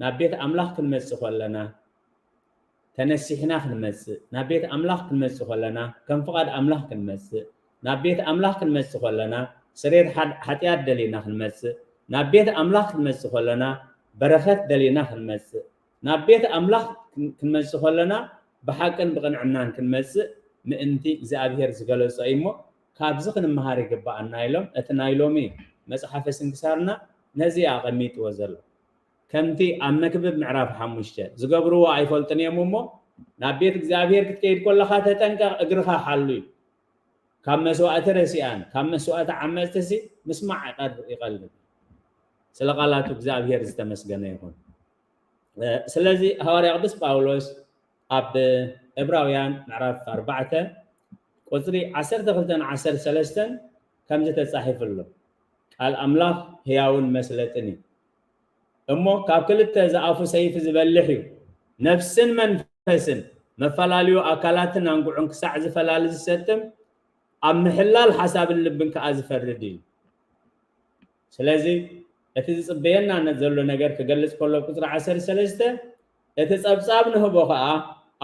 ናብ ቤት ኣምላኽ ክንመጽእ ከለና ተነሲሕና ክንመጽእ፣ ናብ ቤት ኣምላኽ ክንመጽእ ከለና ከም ፍቓድ ኣምላኽ ክንመጽእ፣ ናብ ቤት ኣምላኽ ክንመጽእ ከለና ስሬት ሓጢኣት ደሊና ክንመጽእ፣ ናብ ቤት ኣምላኽ ክንመጽእ ከለና በረኸት ደሊና ክንመጽእ፣ ናብ ቤት ኣምላኽ ክንመጽእ ከለና ብሓቅን ብቕንዕናን ክንመጽእ ምእንቲ እግዚኣብሔር ዝገለጾ እዩ እሞ ካብዚ ክንመሃር ይግባኣና ኢሎም እቲ ናይ ሎሚ መጽሓፈ ስንክሳርና ነዚ ኣቐሚጥዎ ዘሎ። ከምቲ ኣብ መክብብ ምዕራፍ ሓሙሽተ ዝገብርዎ ኣይፈልጥን እዮም እሞ ናብ ቤት እግዚኣብሔር ክትከይድ ከለኻ ተጠንቀቕ፣ እግርኻ ሓሉ እዩ። ካብ መስዋእቲ ረሲኣን ካብ መስዋእቲ ዓመፅትሲ ምስማዕ ይቐልል። ስለ ቃላቱ እግዚኣብሔር ዝተመስገነ ይኹን። ስለዚ ሃዋርያ ቅዱስ ጳውሎስ ኣብ ዕብራውያን ምዕራፍ ኣርባዕተ ቁፅሪ ዓሰርተ ክልተን ዓሰርተ ሰለስተን ከምዚ ተፃሒፉ ኣሎ፣ ቃል ኣምላኽ ህያውን መስለጥን እዩ፣ እሞ ካብ ክልተ ዝኣፉ ሰይፊ ዝበልሕ እዩ፣ ነፍስን መንፈስን መፈላለዩ ኣካላትን ኣንጉዑን ክሳዕ ዝፈላሊ ዝሰጥም ኣብ ምሕላል ሓሳብን ልብን ከዓ ዝፈርድ እዩ። ስለዚ እቲ ዝፅበየና ዘሎ ነገር ክገልፅ ከሎ ቁፅሪ ዓሰርተ ሰለስተ እቲ ፀብፃብ ንህቦ ከዓ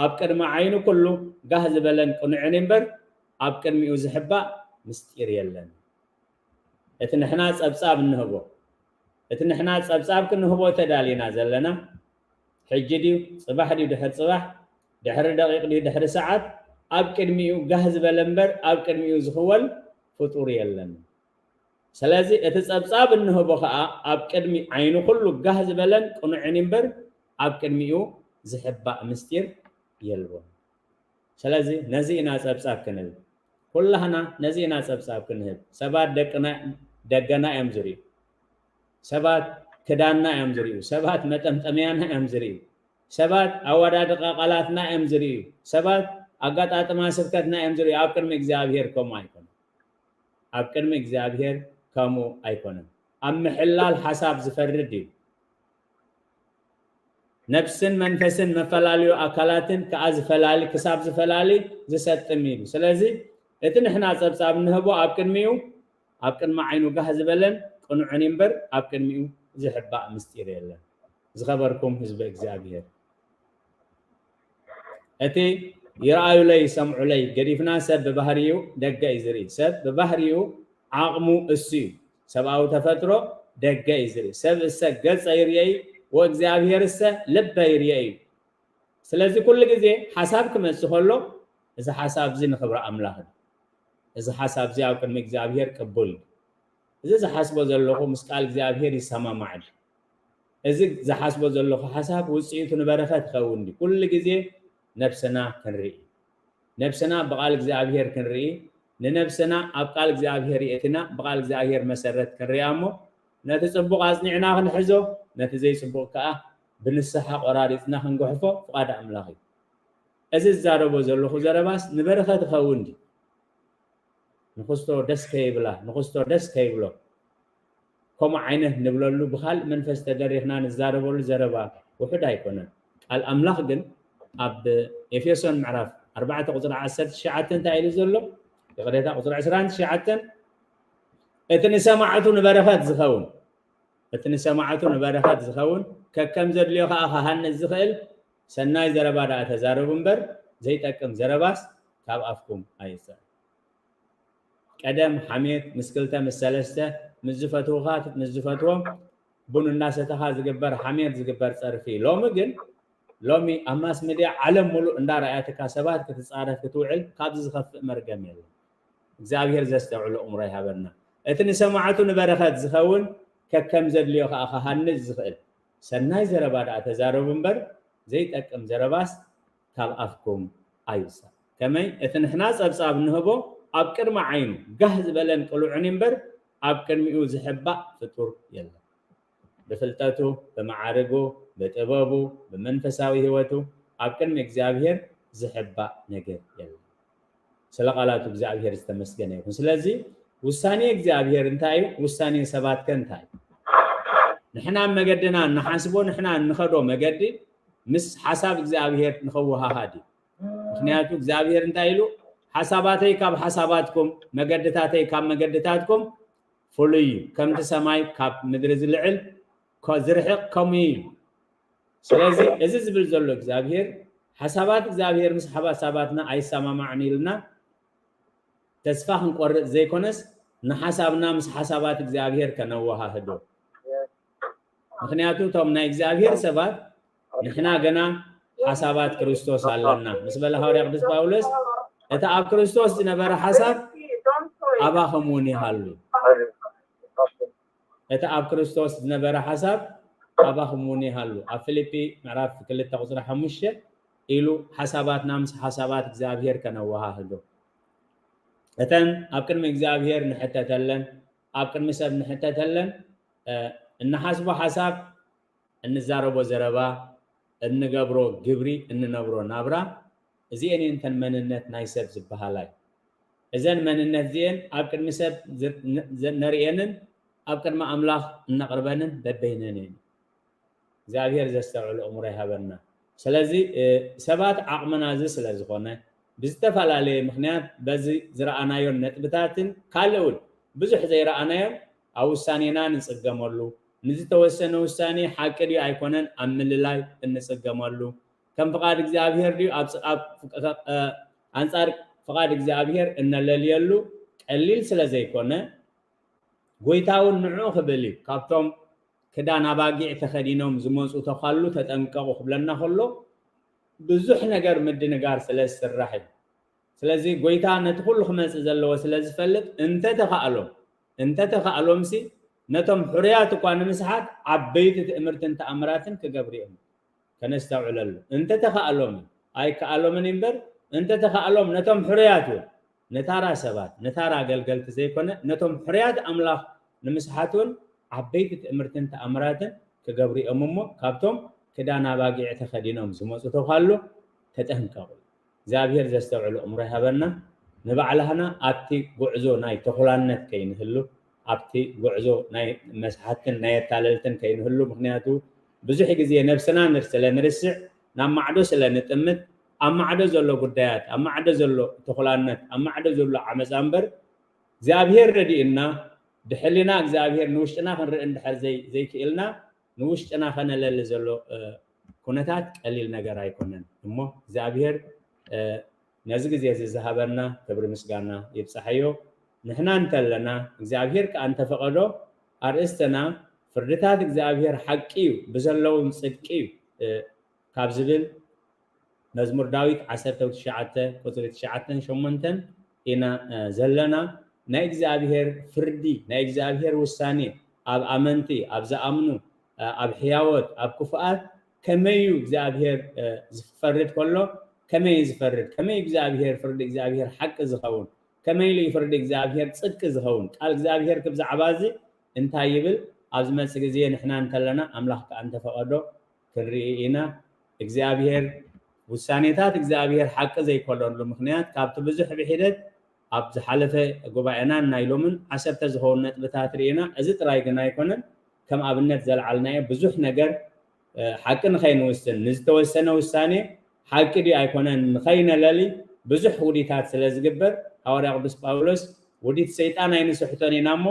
ኣብ ቅድሚ ዓይኑ ኩሉ ጋህ ዝበለን ቅኑዕን እምበር ኣብ ቅድሚኡ ዝሕባእ ምስጢር የለን። እቲ ንሕና ፀብፃብ እንህቦ እቲ ንሕና ፀብፃብ ክንህቦ ተዳሊና ዘለና ሕጂ ድዩ ፅባሕ ድዩ ድሕሪ ፅባሕ ድሕሪ ደቂቕ ድዩ ድሕሪ ሰዓት ኣብ ቅድሚኡ ጋህ ዝበለ እምበር ኣብ ቅድሚኡ ዝኽወል ፍጡር የለን። ስለዚ እቲ ጸብጻብ እንህቦ ኸኣ ኣብ ቅድሚ ዓይኒ ኩሉ ጋህ ዝበለን ቅኑዕን እምበር፣ ኣብ ቅድሚኡ ዝሕባእ ምስጢር የልቦን። ስለዚ ነዚ ኢና ጸብጻብ ክንህብ። ኩላህና ነዚ ኢና ጸብጻብ ክንህብ። ሰባት ደቅና፣ ደገና እዮም ዝርእዩ። ሰባት ክዳንና እዮም ዝርእዩ። ሰባት መጠምጠምያና እዮም ዝርእዩ። ሰባት ኣወዳድቃ ቃላትና እዮም ዝርእዩ። ሰባት ኣጋጣጥማ ስብከትና እዮም ዝርእዩ። ኣብ ቅድሚ እግዚኣብሔር ከምኡ ኣይኮነን። ኣብ ቅድሚ እግዚኣብሔር ከምኡ ኣይኮነን። ኣብ ምሕላል ሓሳብ ዝፈርድ እዩ። ነብስን መንፈስን መፈላለዩ ኣካላትን ከኣ ዝፈላሊ፣ ክሳብ ዝፈላሊ ዝሰጥም እዩ። ስለዚ እቲ ንሕና ጸብጻብ እንህቦ ኣብ ቅድሚኡ፣ ኣብ ቅድሚ ዓይኑ ጋህ ዝበለን ቅኑዕን እምበር ኣብ ቅድሚኡ ዝሕባእ ምስጢር የለን። ዝኸበርኩም ህዝቢ እግዚኣብሔር፣ እቲ ይረኣዩለይ ይሰምዑለይ ገዲፍና፣ ሰብ ብባህሪኡ ደገ እዩ ዝርኢ። ሰብ ብባህሪኡ ዓቕሙ እሱ እዩ። ሰብኣዊ ተፈጥሮ ደገ እዩ ዝርኢ። ሰብ እሰ ገጸ ይርእየይ ወእግዚኣብሔር እሰ ልበ ይርእየ እዩ። ስለዚ ኩሉ ግዜ ሓሳብ ክመጽእ ከሎ፣ እዚ ሓሳብ እዚ ንኽብሪ ኣምላኽ እዩ። እዚ ሓሳብ እዚ ኣብ ቅድሚ እግዚኣብሔር ቅቡል እዩ። እዚ ዝሓስቦ ዘለኹ ምስ ቃል እግዚኣብሔር ይሰማማዕ ድዩ? እዚ ዝሓስቦ ዘለኹ ሓሳብ ውጽኢቱ ንበረኸት ይኸውን ድዩ? ኩሉ ግዜ ነብስና ክንርኢ፣ ነብስና ብቃል እግዚኣብሔር ክንርኢ፣ ንነብስና ኣብ ቃል እግዚኣብሔር የእቲና ብቃል እግዚኣብሔር መሰረት ክንሪኣ እሞ፣ ነቲ ጽቡቕ ኣጽኒዕና ክንሕዞ፣ ነቲ ዘይጽቡቕ ከኣ ብንስሓ ቆራሪጽና ክንግሕፎ ፍቓድ ኣምላኽ እዩ። እዚ ዝዛረቦ ዘለኹ ዘረባስ ንበረኸት ይኸውን ድዩ? ንኽስቶ ደስ ከይብላ፣ ንኽስቶ ደስ ከይብሎ፣ ከምኡ ዓይነት ንብለሉ፣ ብኻልእ መንፈስ ተደሪኽና ንዛረበሉ ዘረባ ውሑድ ኣይኮነን። ቃል ኣምላኽ ግን ኣብ ኤፌሶን ምዕራፍ ኣርባዕተ ቁጽሪ ዓሰርተ ትሽዓተ እንታይ ኢሉ ዘሎ? ይቕሬታ፣ ቁጽሪ ዕስራን ትሽዓተን፣ "እቲ ንሰማዕቱ ንበረኸት ዝኸውን፣ እቲ ንሰማዕቱ ንበረኸት ዝኸውን፣ ከከም ዘድልዮ ኸኣ ክሃንጽ ዝኽእል ሰናይ ዘረባ ደኣ ተዛረቡ እምበር፣ ዘይጠቅም ዘረባስ ካብ ኣፍኩም ኣይውጻእ። ቀደም ሓሜት ምስ ክልተ ምስ ሰለስተ፣ ምስ ዝፈትውኻ ምስ ዝፈትዎም ቡን እናሰተኻ ዝግበር ሓሜት ዝግበር ጸርፊ። ሎሚ ግን፣ ሎሚ ኣብ ማስ ሚድያ ዓለም ሙሉእ እንዳረኣየትካ ሰባት ክትጻረፍ ክትውዕል ካብዚ ዝኸፍእ መርገም የለን። እግዚኣብሔር ዘስተውዕሎ እምሮ ይሃበና። እቲ ንሰማዕቱ ንበረኸት ዝኸውን ከከም ዘድልዮ ከኣ ክሃንጽ ዝኽእል ሰናይ ዘረባ ደኣ ተዛረቡ እምበር ዘይጠቅም ዘረባስ ካብ ኣፍኩም ኣይውጻእ። ከመይ እቲ ንሕና ጸብጻብ እንህቦ ኣብ ቅድሚ ዓይኑ ጋህ ዝበለን ቅሉዕን እምበር ኣብ ቅድሚኡ ዝሕባእ ፍጡር የለን። ብፍልጠቱ፣ ብመዓርጉ፣ ብጥበቡ፣ ብመንፈሳዊ ህይወቱ ኣብ ቅድሚ እግዚኣብሔር ዝሕባእ ነገር የለን። ስለ ቃላቱ እግዚኣብሔር ዝተመስገነ ይኹን። ስለዚ ውሳኔ እግዚኣብሔር እንታይ እዩ? ውሳኔ ሰባት ከ እንታይ እዩ? ንሕና መገድና እንሓስቦ፣ ንሕና እንኸዶ መገዲ ምስ ሓሳብ እግዚኣብሔር ንኸወሃሃድ እዩ። ምኽንያቱ እግዚኣብሔር እንታይ ኢሉ? "ሓሳባተይ ካብ ሓሳባትኩም፣ መገድታተይ ካብ መገድታትኩም ፍሉይ እዩ፣ ከምቲ ሰማይ ካብ ምድሪ ዝልዕል ኮ-፣ ዝርሕቕ ከምኡ እዩ" ኢሉ። ስለዚ እዚ ዝብል ዘሎ እግዚኣብሔር፣ ሓሳባት እግዚኣብሔር ምስ ሓሳባትና ኣይሰማማዕን ኢልና ተስፋ ክንቆርጽ ዘይኮነስ፣ ንሓሳብና ምስ ሓሳባት እግዚኣብሔር ከነወሃህዶ። ምኽንያቱ እቶም ናይ እግዚኣብሔር ሰባት ንሕና ገና ሓሳባት ክርስቶስ ኣለና ምስ በለ ሃዋርያ ቅዱስ ጳውሎስ፣ እቲ ኣብ ክርስቶስ ዝነበረ ሓሳብ ኣባኹም እውን ይሃሉ። እቲ ኣብ ክርስቶስ ዝነበረ ሓሳብ ኣባኹም እውን ይሃሉ። ኣብ ፊልጲ ምዕራፍ ክልተ ቁጽሪ ሓሙሽተ ኢሉ፣ ሓሳባትና ምስ ሓሳባት እግዚኣብሔር ከነወሃህዶ። እተን ኣብ ቅድሚ እግዚኣብሔር ንሕተተለን፣ ኣብ ቅድሚ ሰብ ንሕተተለን፣ እ፣ እንሓስቦ ሓሳብ፣ እንዛረቦ ዘረባ፣ እንገብሮ ግብሪ፣ እንነብሮ ናብራ፣ እዚኤን እየን እተን መንነት ናይ ሰብ ዝበሃላ እዩ። እዘን መንነት እዚኤን ኣብ ቅድሚ ሰብ ዝር-፣ ን-፣ ዘ-፣ ነርእየንን ኣብ ቅድሚ ኣምላኽ እነቕርበንን በበይነን እየን። እግዚኣብሔር ዘስተውዕሎ እምሮ ይሃበና። ስለዚ፣ እ፣ ሰባት ዓቕምና እዚ ስለ ዝኾነ፣ ብዝተፈላለየ ምኽንያት በዚ ዝረኣናዮን ነጥብታትን ካልእ እውን ብዙሕ ዘይረኣናዮን ኣብ ውሳኔና ንጽገመሉ፣ ንዝተወሰነ ውሳኔ ሓቂ ድዩ ኣይኮነን ኣብ ምልላይ እንጽገመሉ፣ ከም ፍቓድ እግዚኣብሔር ድዩ ኣብ ፅ-፣ ኣብ ፍቅ-፣ እ፣ ኣንጻር ፍቓድ እግዚኣብሔር እነለልየሉ ቀሊል ስለ ዘይኮነ፣ ጎይታ እውን ንዕኡ ክብል እዩ። ካብቶም ክዳን ኣባጊዕ ተኸዲኖም ዝመጹ ተዃሉ ተጠንቀቑ ክብለና ከሎ፣ ብዙሕ ነገር ምድንጋር ስለ ዝስራሕ እዩ። ስለዚ ጎይታ ነቲ ኩሉ ክመጽእ ዘለዎ ስለ ዝፈልጥ፣ እንተተኻእሎም፣ እንተተኻእሎምሲ ነቶም ሕሩያት እኳ ንምስሓት ዓበይቲ ትእምርትን ተኣምራትን ክገብሩ እዮም። ከነስተውዕለሉ። እንተተኻእሎም፣ ኣይከኣሎምን እምበር፣ እንተተኻእሎም ነቶም ሕሩያት እውን፣ ንታራ ሰባት፣ ንታራ ኣገልገልቲ ዘይኮነ፣ ነቶም ሕሩያት ኣምላኽ ንምስሓት እውን ዓበይቲ ትእምርትን ተኣምራትን ክገብሩ እዮም እሞ፣ ካብቶም ክዳን ኣባጊዕ ተኸዲኖም ዝመጹ ተዃሉ ተጠንቀቑ። እግዚኣብሔር ዘስተውዕሉ እምሮ ይሃበና። ንባዕላህና ኣብቲ ጉዕዞ ናይ ተኹላነት ከይንህሉ፣ ኣብቲ ጉዕዞ ናይ መስሓትን ናይ ኣታለልትን ከይንህሉ። ምክንያቱ ብዙሕ ግዜ ነብስና ንር- ስለ ንርስዕ፣ ናብ ማዕዶ ስለ ንጥምት፣ ኣብ ማዕዶ ዘሎ ጉዳያት፣ ኣብ ማዕዶ ዘሎ ተኹላነት፣ ኣብ ማዕዶ ዘሎ ዓመፃ እምበር እግዚኣብሔር ረድእና፣ ብሕሊና እግዚኣብሔር ንውሽጥና ክንርኢ እንድሕር ዘይ- ዘይክእልና፣ ንውሽጥና ከነለሊ ዘሎ ኩነታት ቀሊል ነገር ኣይኮነን። እሞ እግዚኣብሔር ነዚ ግዜ እዚ ዝሃበና ክብሪ ምስጋና ይብፃሓዮ። ንሕና እንተለና እግዚኣብሔር ከዓ እንተፈቐዶ ኣርእስትና ፍርድታት እግዚኣብሔር ሓቂ እዩ ብዘለዎም ፅድቂ እዩ ካብ ዝብል መዝሙር ዳዊት ዓሰርተ ትሽዓተ ቁፅሪ ትሽዓተን ሸሞንተን ኢና ዘለና። ናይ እግዚኣብሔር ፍርዲ፣ ናይ እግዚኣብሔር ውሳኔ ኣብ ኣመንቲ፣ ኣብ ዝኣምኑ፣ ኣብ ሕያወት፣ ኣብ ክፉኣት ከመይ እዩ እግዚኣብሔር ዝፈርድ ከሎ ከመይ እዩ ዝፈርድ? ከመይ እግዚኣብሔር ፍርዲ እግዚኣብሔር ሓቂ ዝኸውን? ከመይ ኢሉ እዩ ፍርዲ እግዚኣብሔር ፅድቂ ዝኸውን? ቃል እግዚኣብሔር ክብዛዕባ እዚ እንታይ ይብል? ኣብ ዝመፅእ ግዜ ንሕና እንተለና ኣምላኽ ከዓ እንተፈቐዶ ክንርኢ ኢና። እግዚኣብሔር ውሳኔታት እግዚኣብሔር ሓቂ ዘይኮነሉ ምክንያት ካብቲ ብዙሕ ብሒደት ኣብ ዝሓለፈ ጉባኤናን ናይ ሎምን ዓሰርተ ዝኸውን ነጥብታት ርኢና። እዚ ጥራይ ግን ኣይኮነን። ከም ኣብነት ዘልዓልናዮ ብዙሕ ነገር ሓቂ ንኸይንውስን ንዝተወሰነ ውሳኔ ሓቂ ድዩ ኣይኮነን ንኸይነለሊ ብዙሕ ውዲታት ስለ ዝግበር ሃዋርያ ቅዱስ ጳውሎስ ውዲት ሰይጣን ኣይንስሕቶን ኢና እሞ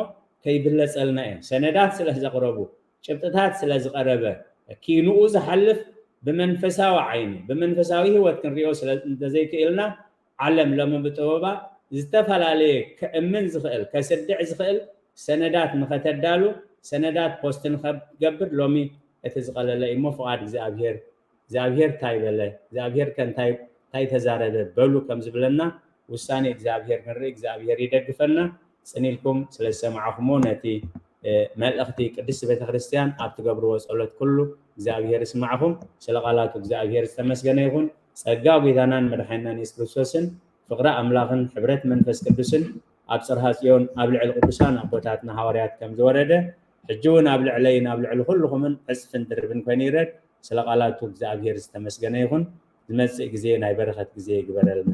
ከይብለጸልና እዮም። ሰነዳት ስለ ዘቕረቡ ጭብጥታት ስለ ዝቐረበ ኪንኡ ዝሓልፍ ብመንፈሳዊ ዓይኒ ብመንፈሳዊ ህይወት ክንሪኦ ስለ እንተዘይክእልና ዓለም ሎሚ ብጥበባ ዝተፈላለየ ክእምን ዝኽእል ከስድዕ ዝኽእል ሰነዳት ንኸተዳሉ ሰነዳት ፖስት ንኸገብር ሎሚ እቲ ዝቐለለ እሞ ፍቓድ እግዚኣብሔር እግዚኣብሔር እንታይ በለ እግዚኣብሔር ከ እንታይ እንታይ ተዛረበ በሉ ከም ዝብለና ውሳኔ እግዚኣብሔር ክንርኢ እግዚኣብሔር ይደግፈና። ፅን ኢልኩም ስለ ዝሰማዕኹሞ ነቲ መልእኽቲ ቅድስቲ ቤተክርስትያን ኣብ ትገብርዎ ጸሎት ኩሉ እግዚኣብሔር ይስማዕኹም። ስለ ቃላቱ እግዚኣብሔር ዝተመስገነ ይኹን። ጸጋ ጎይታናን መድሓኒናን የሱስ ክርስቶስን ፍቕሪ ኣምላኽን ሕብረት መንፈስ ቅዱስን ኣብ ጽርሃ ጽዮን ኣብ ልዕሊ ቅዱሳን ኣቦታትና ሃዋርያት ከም ዝወረደ ሕጂ እውን ኣብ ልዕለይን ኣብ ልዕሊ ኩልኹምን ዕጽፍን ድርብን ኮይኑ ይረድ። ስለ ቃላቱ እግዚኣብሔር ዝተመስገነ ይኹን። ዝመጽእ ግዜ ናይ በረኸት ግዜ ይግበረልና።